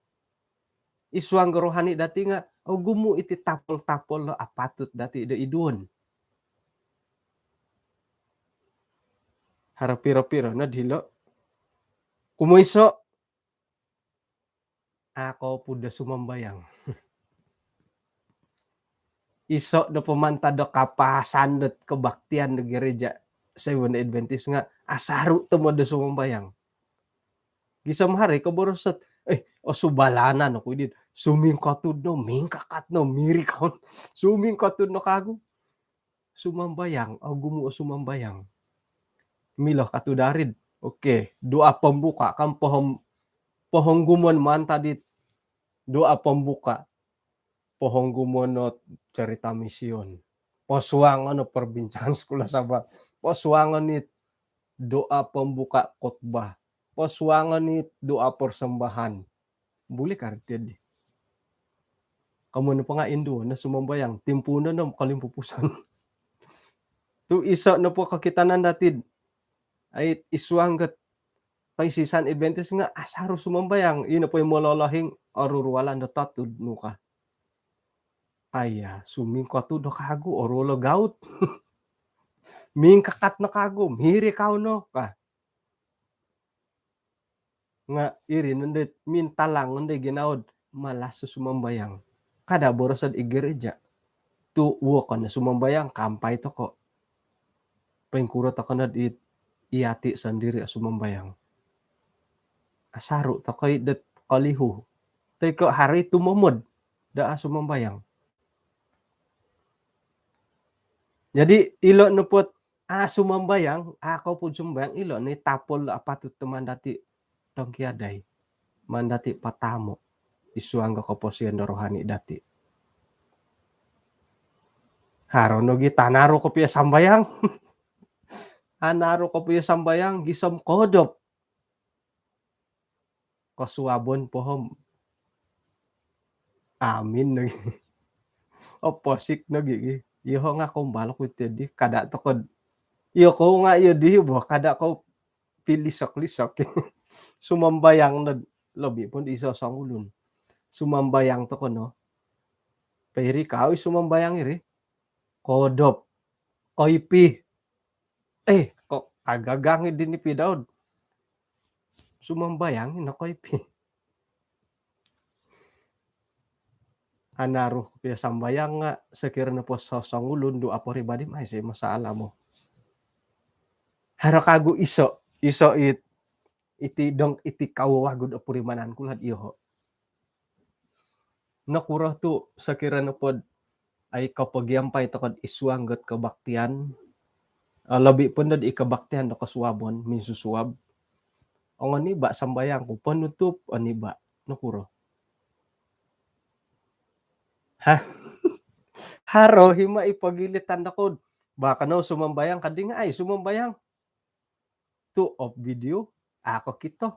Isuang rohani dati nga ogumu iti tapol-tapol lo apatut dati do iduon. Haro piro-piro no dilo. Kumoiso ako pud do sumambayang. Iso do pemantad do kapasan dot kebaktian do gereja Seven Adventist nga asaru tomod do sumambayang. Gisom hari ko borosot eh o subalanan aku idin sumingkotud no mingkakat no miri kaun sumingkotud no kagu sumambayang ogumu o sumambayang. Milo katu darid. Oke, doa pembuka kan pohong pohong gumon mantad it doa pembuka pohong gumon no cerita mision. Posuangon no perbincangan sekolah Sabat. Posuangon it doa pembuka khotbah. Posuangon it doa persembahan. Buli karti di. Kamu nopo nga indu no sumambayang timpu no no kalimpupuson. Tu iso nopo kokitanan dati ait isuang got paisisan Adventist nga asaru sumambayang ino po mololohing orurualan do totud nuka. Aya sumingkotud do kagu oruolo gaut. Mingkakat no kagu miri kau no ka. Nga iri nondo mintalang nondo ginaod malas sumambayang. Kada borosod i gereja tu wokon sumambayang kampai toko. Pengkuro toko nod it iati sendiri sumambayang. Asaru toko i dot kolihu. Tiko hari tumomod daa sumambayang. Jadi ilo nopot a sumambayang, a kopud sumambayang ilo ni tapol apatut tu mandati tongkiadai, mandati patamo isuang ko koposion do rohani dati. Haro nogi tanaru kopio sambayang. Anaru kopio sambayang gisom kodop. Kosuabon pohom. Amin nogi. Oposik nogi gi. Iyoho nga kombal ku tedi kada tokod. Iyo kou nga iyo dihi bo kada kou pilisok-lisok. Sumambayang nod lobi pun iso songulun. Sumambayang toko no. Pahiri kau sumambayang iri. Kodop. Koipi. Eh, ko kagagang i dini pi Daud. Sumambayang i nokoipi. Anaru kopio sambayang nga sekiranya po sosongulun doa peribadi mai si masalah mo. Haro kagu iso, iso it iti dong iti kau wagu do purimanan kulad iyoho. Nokuro tu sekiranya pod ai kopogiampai tokod isuang got kebaktian, lobi pun dod i kebaktian do kosuabon minsusuab. Ongoni ba sambayang ku penutup oni ba nokuro. Hah? Haro hima i pogilitan dokod. Ba kano sumambayang kading ai sumambayang. Tu op video ako kito.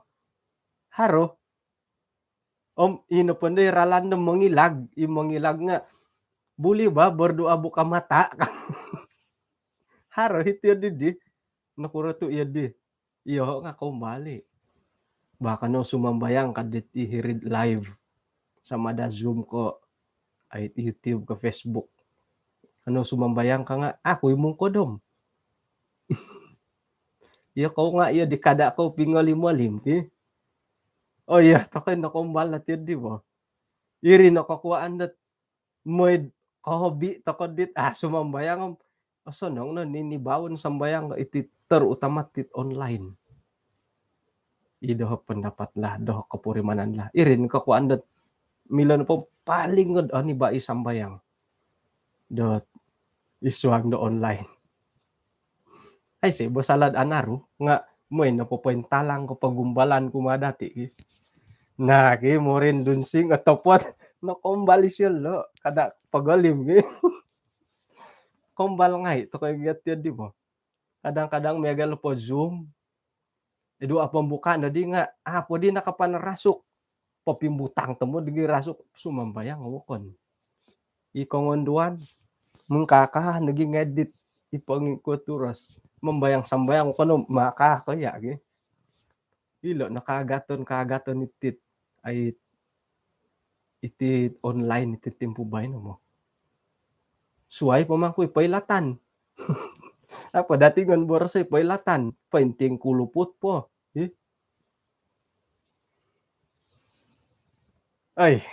Haro. Om ino pun doi ralan do mongilag, i mongilag nga buli ba berdoa buka mata. Haro hiti iyo didi. Nokuro tu iyo di. Iyo nga kombali. Ba kano sumambayang kadit i hirid live. Sama ada Zoom ko, ai, YouTube ko, Facebook. Kanou sumambayang ka nga, aku imung kodom. Iyo kou nga iyo di kada kou pingolim-olim ki. Oh iya, tokou nokombal lah tiyo di bo. Iri no kokuaan dot moid kohobi toko dit, ah, sumambayang om osonong no ninibaon sambayang iti, terutama tit online. I doho pendapat lah, doho kopurimanan lah. Irin kokuaan dot milo nopo paling ngod oni ba i sambayang dot isuang do online. Ai, si bo salad anaru nga moi nopo pointalang ko pogumbalan ku madati ki. Nah, ki morin dunsing otopot nokombal isio lo, kada pogolim ki. Kombal ngai tokou gia tiyo di bo. Kadang-kadang miagal po Zoom. Idu apo buka no di nga, apo di nakapan rasuk. Popimbutang temu di rasuk, sumambayang wokon. I kongonduan, mengkaka nogi ngedit, i pengikut turas. Membayang sambayang kono maka ko ya gi. Ilo no kaagaton-kaagaton itit, ai, iti online iti timpu baino mo. Suai pemangkui poilatan. Apa dati ngon borosoi poilatan? Penting kuluput po. Ih. Ai.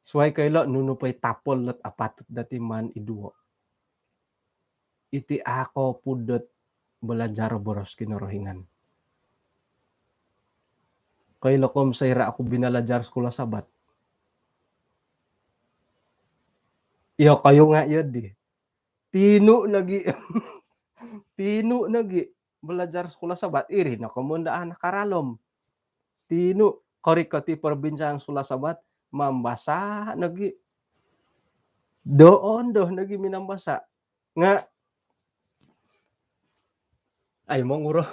Suai koilo nunu poi tapol lot apatut dati man iduo. Iti ako pudot belajar boros Kinorohingan. Koilo kom soira aku binalajar sekolah Sabat. Iyo, kayu nga iyo di. Tinu nogi. Tinu nogi belajar sekolah Sabat. Iri no komondo anak karalom. Tinu korikoti perbincangan sekolah Sabat, mambasa nogi. Doon doh nogi minambasa. Nga ai monguro.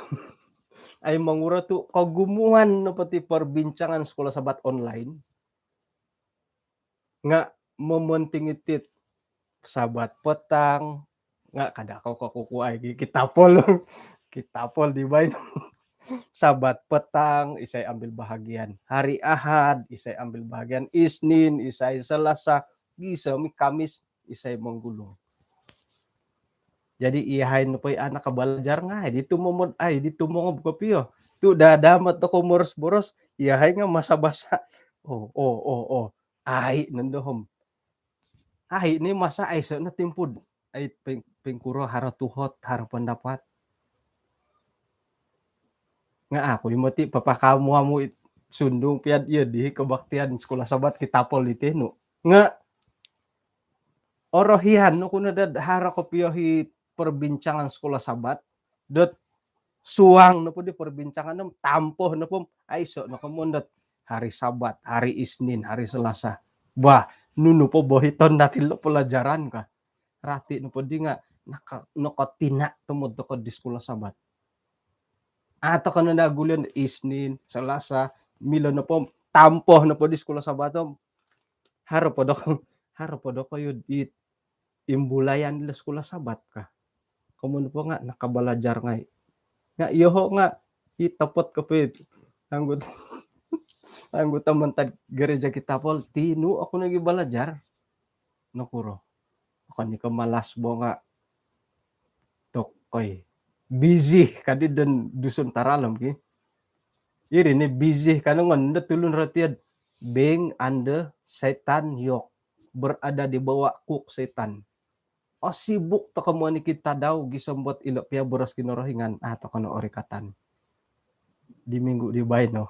Ai monguro tu kogumuan nopo ti perbincangan sekolah Sabat online. Nga mementing itit Sabat petang, nga kada ko kokukuai ki, kitapol. Kitapol di bain. Sabat petang, isai ambil bahagian. Hari Ahad, isai ambil bahagian. Isnin, isai Selasa, gisom i Kamis, isai menggulung. Jadi, iyahai nopo i anak kabalajar ngai, di tumomod, ai, di tumongob kopio. Tu dadamat toko moros-boros, iyahai nga masa-basa. Oh, oh, oh, oh. Ai, nendo hom. Ai, ni masa aiso no timpud. Ai, peng-, pengkuro haro tuhot, haro pendapat. Nga aku imoti papakamu-amu it sundung piad iyo di kebaktian sekolah Sabat kitapol di tenu. Nga orohian no kuno dad haro kopio hi perbincangan sekolah Sabat, dot suang nopo di perbincangan nom, tampoh nopo, aiso no komon dot hari Sabat, hari Isnin, hari Selasa. Bah, nunu po bohiton dati lo pelajaran ka. Rati nopo di nga naka-, nokotina tomod toko di sekolah Sabat. Atau kono da gulion Isnin, Selasa, milo nopo, tampoh nopo di sekolah Sabat om. Haro po doko, haro po doko yo di imbulayan ilo sekolah Sabat ka. Komun po nga nakabalajar ngai. Nga iyoho nga i topot kopit anggota, anggota mantad gereja kitapol, tinu aku nogi balajar. Nokuro. Okon ni ko malas bo nga tokoi. Busy kadi dan Dusun taralom ki. Iri ni busy kanu ngon da tulun ratiad being under Satan yoke, berada di bawah kuk Satan. Oh, sibuk toko moni kita dau gisom bot ilo pia boros Kinorohingan. Ah, toko no orikatan. Di minggu di baino.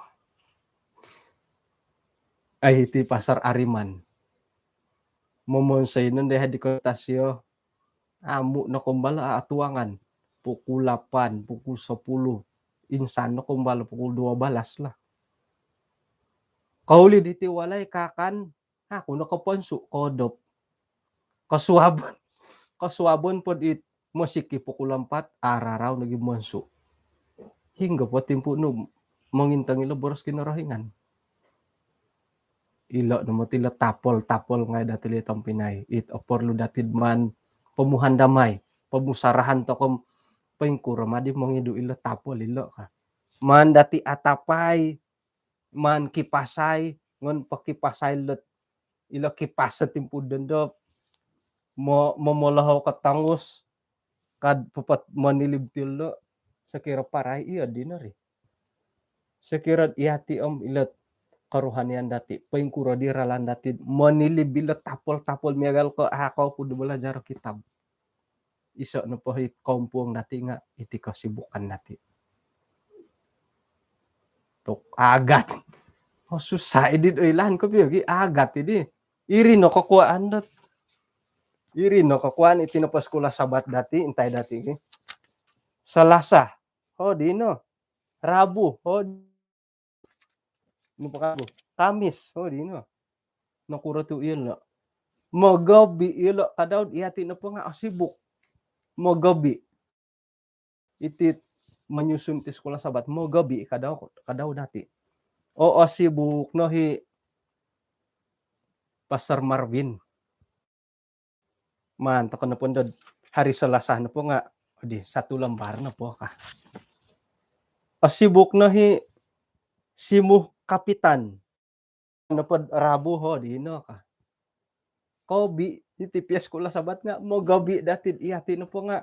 Ai, iti Pastor Ariman. Momonsoi non deh di kota sio. Amu no kombal atuangan. Pukul lapan, pukul sepuluh. Insan no kombal pukul dua belas lah. Kauli diti walai kakan, aku no koponsu kodop. Kosuabon. Kosuabon pod it mosiki pukul empat, ararau lagi monsu. Hinggo po timpu nu mongintong ilo boros Kinorohingan. Ilo no moti lo tapol-tapol ngai dati li tompinai. It oporlu dati man pomuhan damai, pomusarahan tokom poingkuro madi mongidu ilo tapol ilo ka. Man dati atapai, man kipasai, ngon pakipasai lot ilo kipas timpu dondo mo momolohou katangus kad pupat monilib tilo sekira parai iyo dino ri. Sekira iyati om ilo karuhanian dati poingkuro di ralan dati monilib ilo tapol-tapol miagal ko ako pudu belajar kitab. Iso nopo hit kompuong dati nga iti kesibukan dati. Tuk agat. Oh, susah idi oilaan ko piogi agat idi. Iri no kekuaan dot. Iri no kekuaan iti nopo sekolah sabat dati intai dati ki. Selasa. Oh, dino. Rabu. Oh, nopo Rabu. Kamis. Oh, dino. Nokuro tu ilo. Mogobi ilo kadau iyati nopo nga asibuk. Mogobi. Iti menyusun ti sekolah sabat mogobi kadau kadau dati. Oo, sibuk no hi Pastor Marvin. Man toko nopo ndod hari Selasa nopo nga di satu lembar nopo ka. Asibuk no hi simuh kapitan. Nopo Rabu ho dino ka. Kobi iti pia sekolah sabat nga mogobi dati iyati nopo nga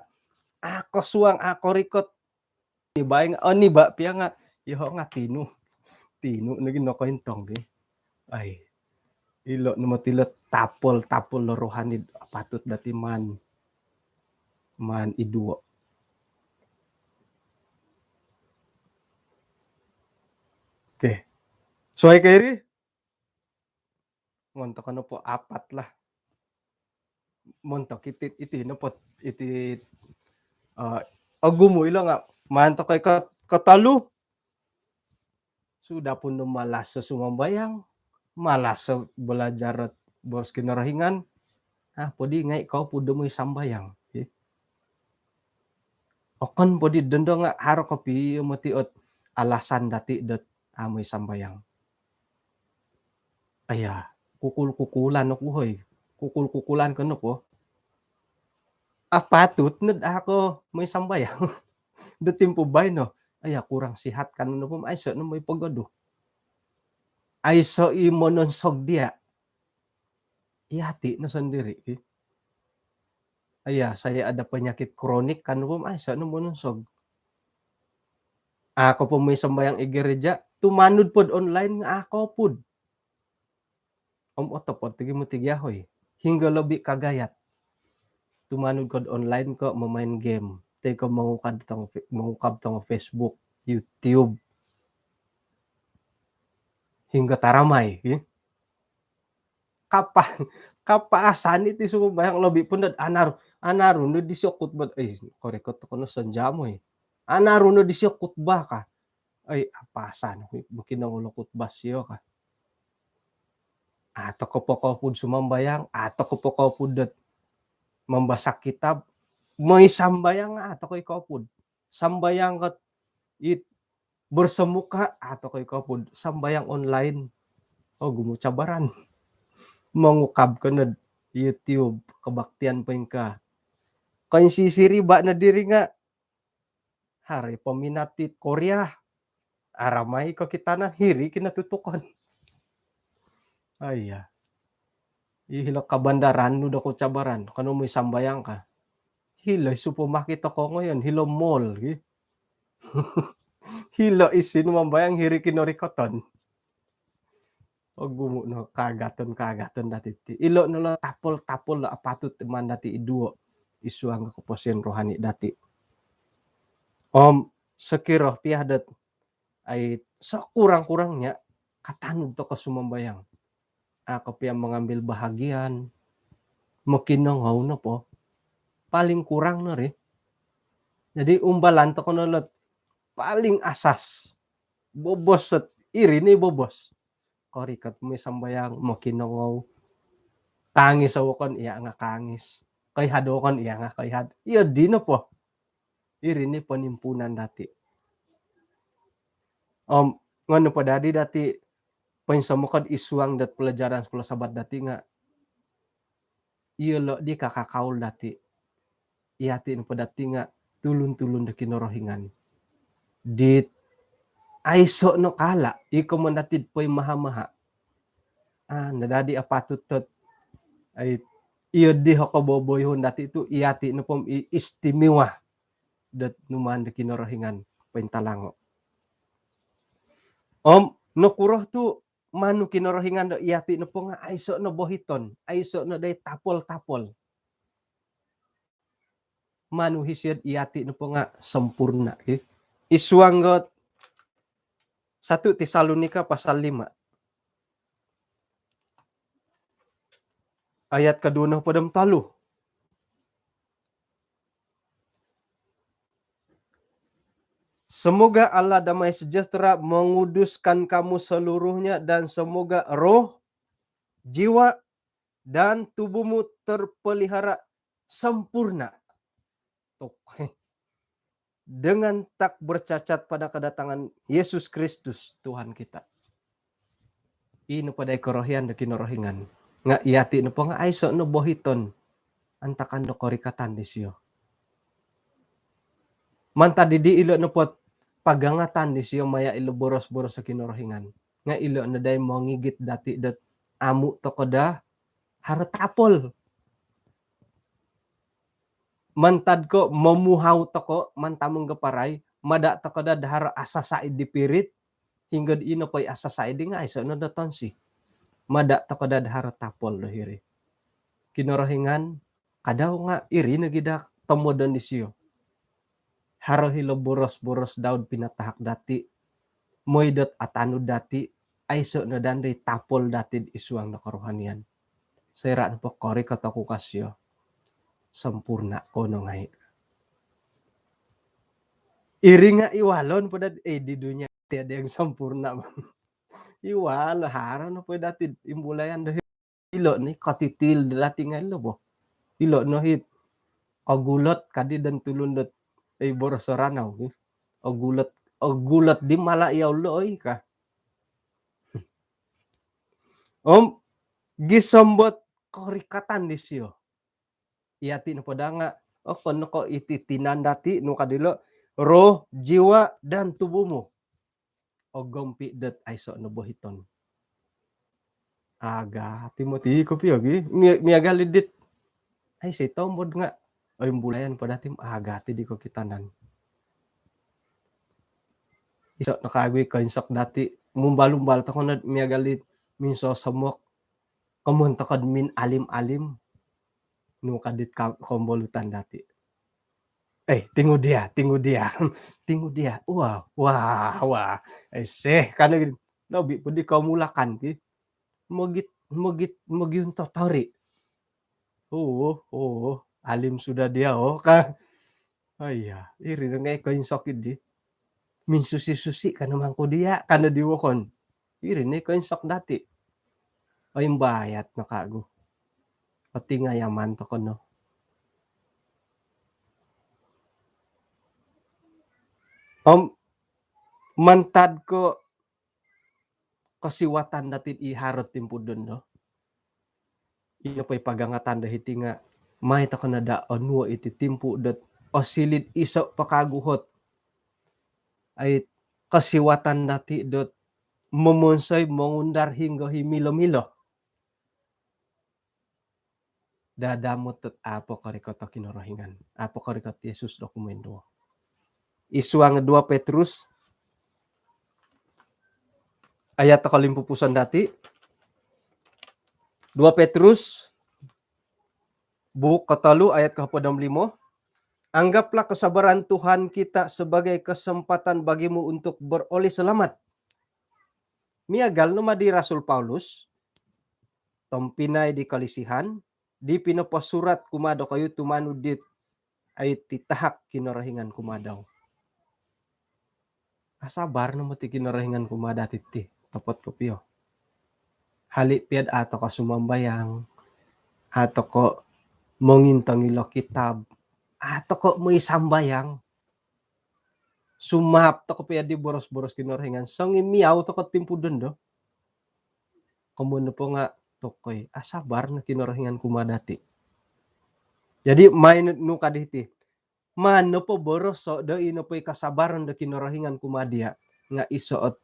ako suang ako rikot. Ibai nga oni ba pia nga iho nga tinu. Tinu nogi nokointong gi. Ai. Ilo nomo tilo tapol-tapol lo rohani patut dati man man iduo. Oke. Suai kairi. Montok nopo apat lah. Montok iti iti nopo iti uh, ogumu ilo nga montok ke ketalu. Sudah pun malas sumambayang, malas belajar boros Kinorohingan. Ah, podi ngai kau pudu moi sambayang. Okon podi dondo nga haro kopi moti ot alasan dati dot amoi sambayang. Aya, kukul-kukulan aku hoi. Kukul-kukulan ko nopo. Apatut nod ako moi sambayang. Do timpu baino. Aya, kurang sihat kan nopo aiso no moi pogodu. Aiso i mononsog dia. Iyati no sendiri. Aya, saya ada penyakit kronik kan nopo aiso no mononsog. Ako po moi sambayang i gereja, tumanud pod online nga ako pod. Om otopot tigi mutigia hoi. Hingga lobi kagayat. Tumanud kod online ko memain game. Tei ko mengukab tong mengukab tong Facebook, YouTube. Hingga taramai ki. Kapa kapa asani ti sumambayang lobi pun dad anaru anaru no disio khutbah eh korikot kono senjamo eh anaru no disio khutbah ka. Ai apasan mungkin nang ulo khutbah sio ka. Ato kopokopud sumambayang ato kopokopud dot mambasa kitab moi sambayang ato koi kopud sambayang kat it bersemuka ato koi kopud sambayang online. Oh gumu cabaran mengukab kena YouTube kebaktian pengka. Koi sisiri ba na diri nga hari peminat it Korea aramai ko kita na hiri kina tutukon. Aiya. Ihilo kabandaran nu doko cabaran kano moi sambayang ka. Hilo supermarket toko ngoyon hilo mall gi. Hilo isin mambayang hiri kinorikoton. Ogumu no kagaton-kagaton dati ti. Ilo no lo tapol-tapol lo apatut man dati iduo isuang koposion rohani dati. Om sekiro pia dot ai sekurang-kurangnya katanud toko sumambayang. Ako pia mengambil bahagian mokinongou nopo paling kurang no ri. Jadi umbalan toko no lot paling asas bobos set iri ni bobos. Korikot moi sambayang mokinongou. Kangis awokon iya nga kangis. Koihad awokon iya nga koihad. Iyo dino po. Iri ni penimpunan dati. Om ngono po dadi dati poinsomokod isuang dot pelajaran sekolah sabat dati nga iyo lo di kakakaul dati. Iyati nopo dati nga tulun-tulun do Kinorohingan. Dit aiso no kala iko mondatid poi maha-maha. Ah, nadadi apatut tot ai iyo di hoko boboyuhun dati tu iyati nopo i istimewa dot numaan do Kinorohingan pointalango. Om nokuro tu manu Kinorohingan do iyati nopo nga aiso no bohiton, aiso no dai tapol-tapol. Manu hisiod iyati nopo nga sempurna, ki. Isuang got satu Tesalonika pasal lima. Ayat kedua no podom tolu. Semoga Allah damai sejahtera menguduskan kamu seluruhnya dan semoga roh, jiwa, dan tubuhmu terpelihara sempurna. Tok. Dengan tak bercacat pada kedatangan Yesus Kristus Tuhan kita. Ino padai korohian do Kinorohingan. Nga iyati nopo nga aiso no bohiton antakan do korikatan disio. Mantad didi ilo nopo pagangatan disio maya ilo boros-boros do Kinorohingan. Nga ilo no dai mongigit dati dot amu toko da haro tapol. Mantad ko momuhau toko mantamung gaparai, mada toko da haro asasaid di pirit, hinggo ino poi asasaid di nga aiso no do tonsi. Mada toko da haro tapol do hiri. Kinorohingan, kadau nga iri no gida tomodon disio. Haro hilo boros-boros Daud pinatahak dati, moi dot atanud dati, aiso no dandai tapol dati isuang do kerohanian. Soira nopo korikot oku kasio, sempurna ko no ngai. Iri nga iwalon po dati, eh, di dunia tiada yang sempurna, bang. Iwalo haro no po dati imbulayan do ilo ni katitil dati ngai lo bo. Ilo no hit. Ogulot kadi dan tulun dot, eh, boros Ranau, eh. Ogulot, ogulot di mala iya ulo, oi, ka. Om gisombot korikatan disio. Iyati nopo da nga, oh, kono ko iti tinan dati, nu kadilo, roh, jiwa, dan tubuhmu. Ogompi dot aiso no bohiton. Agati moti kopio gi. Mi-, miagal i dit. Ai, si tombod nga. Oi, mbulayan po dati agati di kokitanan. Iso no kagui koinsok dati. Mumbal-umbal toko no miagal i minsosomok. Komon toko min alim-alim. Nu kadit ka-, kombolutan dati. Eh, tingu dia, tingu dia. Tingu dia. Wah, wah, wah. Eh, seh, kano gini. Lobi po di komulakan ki. Mogit, mogit, mogiun totori. Oh, oh, alim sudah dia, oh, ka. Oh iya, iri no ngai koinsok di. Minsusi-susi kano mangku dia, kano di wokon. Iri ni koinsok dati. Oi, mbayat no kagu. Oti ngayaman toko no. Om mantad ko kosiwatan dati i harot timpudon do. Ino po i pagangatan do hiti nga, mai toko no da onuo iti timpu dot osilid iso pakaguhot. Ai kosiwatan dati dot momonsoi mongundar hinggo hi milo-milo. Dadamot dot apo korikot o Kinorohingan. Apo korikot Yesus do kumoinduo. Isuang dua Petrus, ayat toko limpupuson dati. Dua Petrus, buuk kotolu ayat kohopod om limo. Anggaplah kesabaran Tuhan kita sebagai kesempatan bagimu untuk beroleh selamat. Miagal no ma di Rasul Paulus, tompinai di kolisihan, di pinoposurat kumaa dokoyu tumanud dit ai titahak Kinorohingan kumaa dau. Asabar no moti Kinorohingan kumaa dati ti, topot kopio. Hali piad ato ko sumambayang, ato ko mongintong ilo kitab, ato ko moi sambayang. Sumap toko pia di boros-boros Kinorohingan. Songi miau toko timpudon do. Komoyon nopo nga tokoi, asabar no Kinorohingan kumaa dati. Jadi, mai nu, nu kadi hiti. Maan nopo boroso do ino po i kasabaran do Kinorohingan kumaa dia, nga iso ot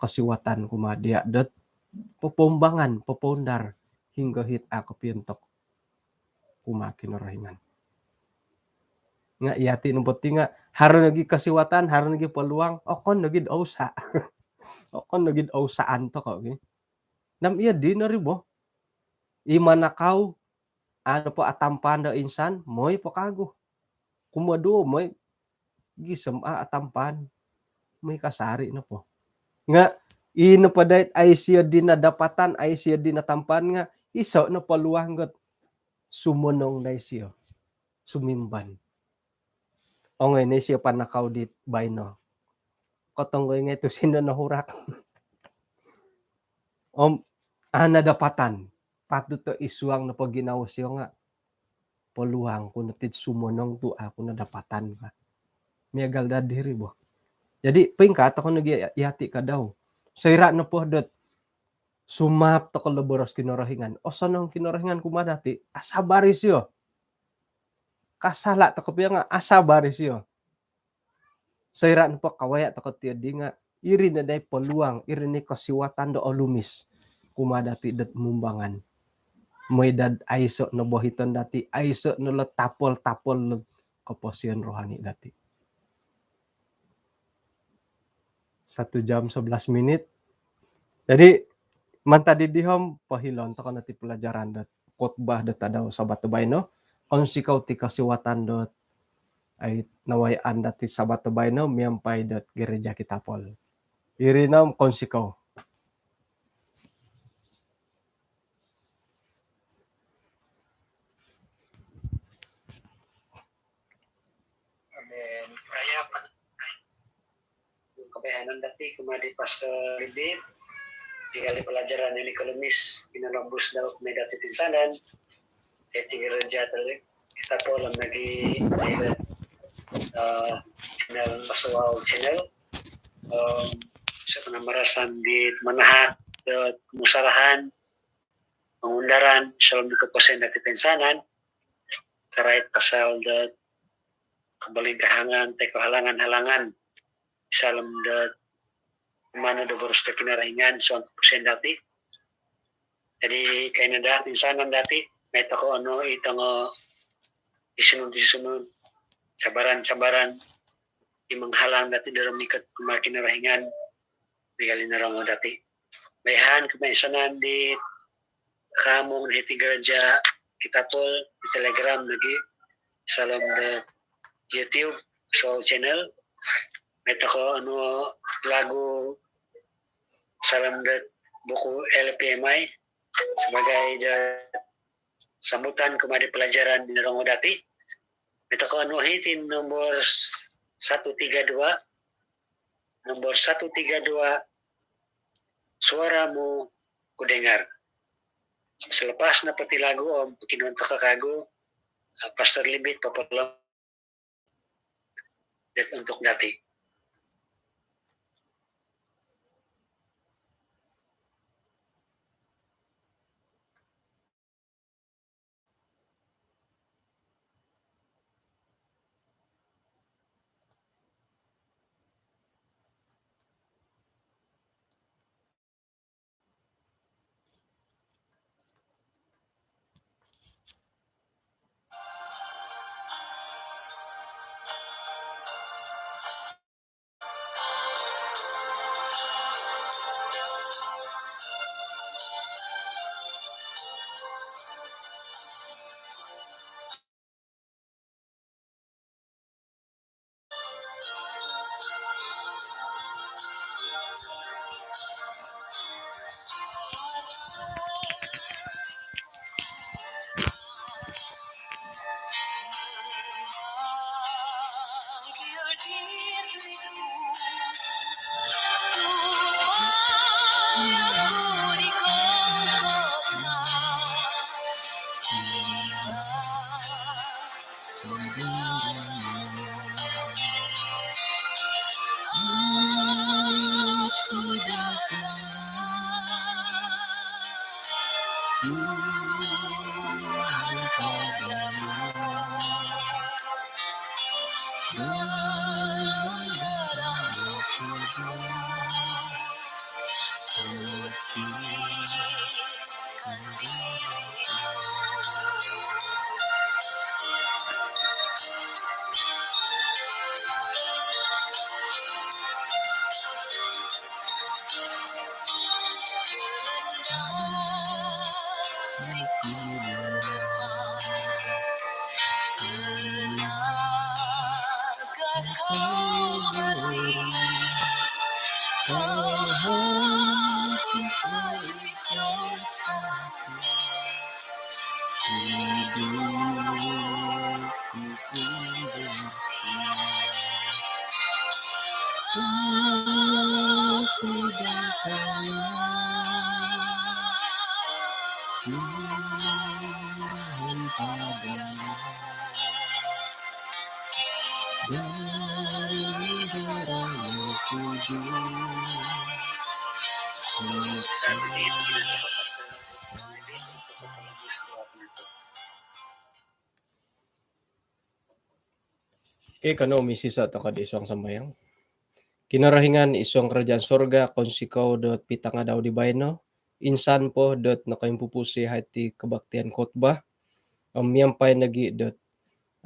kosiwatan kumaa dia dot popoumbangan, popoundar hinggo hit a' kopiontok kumaa Kinorohingan. Nga' iyati' nopo ti nga' haro nogi kosiwatan, haro nogi peluang, okon nogi'd ousa'. Okon nogi'd ousaan toko' gi. Nam iyo dino ri bo. I manakau, anu po, atampan do insan, moi po kagu. Kumoduo moi gisom a' atampan, moi kasari' nopo. Nga' i nopo dait ai sio di nadapatan, ai sio di natampan nga' iso' no peluang got sumonong dai sio, sumimban. Ongoi ni sio panakau dit baino. Kotonggo ingai tu sino nohurak. Om, a' nadapatan. Patut do isuang nopo ginawo sio nga' peluang ku no ti'd sumonong tu a' ku nadapatan ka. Miagal dad diri bo. Jadi, poingkaa toko' nogi iyati' kadau. Soira' nopo dot sumaap toko' lo boros Kinorohingan, osonong Kinorohingan kumaa dati', asabar isio. Kasala' toko' pia nga' asabar isio. Soira' nopo kawaya' toko' tiyo di nga' iri no dai peluang, iri ni kosiwatan do olumis kumaa dati' dot mumbangan. Moi dad aiso' no bohiton dati', aiso' no lo tapol-tapol lo koposion rohani dati'. Satu jam sebelas minit. Jadi, mantad di dihom, pohilon toko' no ti pelajaran dot khotbah dot tadau Sabat do baino. Kounsikou ti kosiwatan dot ai nawayaan dati' Sabat do baino miampai dot gereja Kitapol. Iri no, kounsikou. Amin. Rayap. Kabayanan dati' kumaa di Pastor Libit. Tinggal di pelajaran ini kolumis, pinolobus dau kumaa dati' tinsanan. Jadi gereja tadi, Kitapol om lagi, eh, channel Pasuau channel. Om, sa' kana marasan di manahak do musarahan, pangundaran, saalom di koposion dati' tinsanan, karait pasal do kobolingkahangan, toi ko halangan-halangan saalom do manu do boros do Kinorohingan suang koposion dati'. Jadi, kaina daa tinsanan dati', mai toko' onu i tongo isunud-isunud, cabaran-cabaran i manghalang dati' do rumikot kumaa Kinorohingan, miagal i norongou dati'. Baihaan kumaa insanan di kaamung hiti gereja Kitapol di Telegram lagi, saalom do YouTube, Pasuau channel. Mai toko' onu lagu saalom do buku L P M I sabaagi do sambutan kumaa di pelajaran di norongou dati'. Mai toko' onu hiti nombor satu tiga dua, nombor satu tiga dua, Suaramu Kudengar. Selepas nopo ti lagu om pokionuon toko' kagu, eh, Pastor Libit popolom untuk dati'. Okey, kanou misiso' toko' di suang sambayang. Kinorohingan i suang karajaan surga, kounsikou dot pitangadau di baino, insan po dot nokoimpupus iyahai ti kabaktian khotbah, om miampai nogi' dot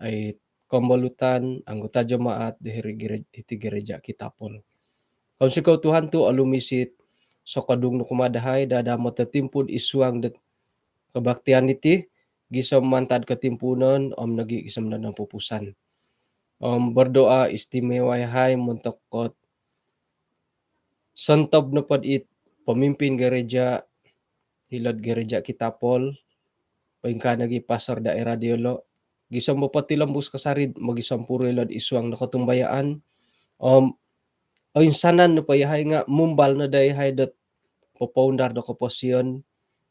ai kombolutan anggota jemaat di hiri gere-, hiti gereja Kitapol. Kounsikou Tuhan tu' olumis it sokodung nu kumaa dahai daa-daa moto timpu'd i suang dot kabaktian iti, gisom mantad kotimpuunon om nogi' gisom do nompupusan. Om berdoa istimewa iyahai montok kot sontob nopod it pemimpin gereja hilo'd gereja Kitapol, poingkaa nogi' pastor daerah diyolo', gisom popotilombus kasari'd mogisompuru ilo'd i suang do kotumbayaan, om oinsanan nopo iyahai nga' mumbal no daa iyahai dot popoundar do koposion,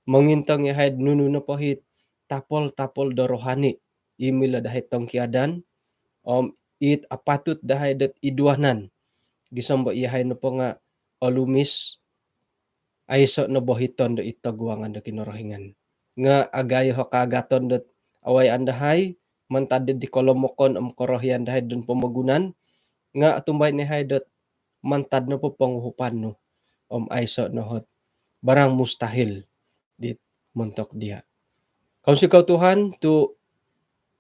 mongintong iyahai'd nunu nopo it tapol-tapol do rohani i milo dahai tongkiadan, om it apatut dahai dot iduanan, gisom bo iyahai nopo nga' olumis, aiso' no bohiton do id toguangan do Kinorohingan. Nga' agayo o kaagaton dot awayaan dahai, mantad dot di kolomokon om korohian dahai don pomogunan, nga' otumbayaan iyahai dot mantad nopo ponguhupan nu, om aiso' no ot barang mustahil dit montok diya'. Kounsikou Tuhan tu'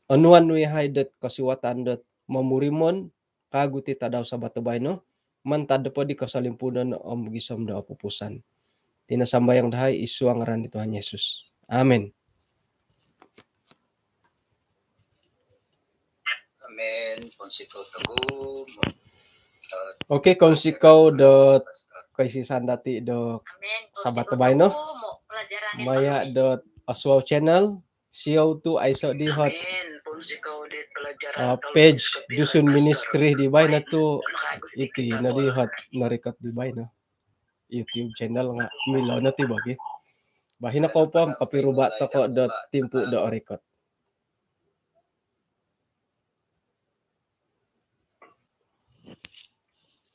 onuan nu iyahai dot kosiwatan dot momurimon kaagu ti tadau Sabat do baino, mantad nopo di kosolimpuunon om gisom do opupusan. Iti no sambayang dahai i suang ngaran di Tuhan Yesus. Amin. Amin. Kounsikou tokou. Okey, kounsikou dot koisisan dati' do Sabat do baino. Maya' dot Oswald Channel, siou tu' aiso' di ot page Dusun Ministry di baino tu' iti no di ot norikot di baino. YouTube channel nga' milo no ti bo ki. Bah, ino kou po om kopiruba' toko' dot timpu' do orikot.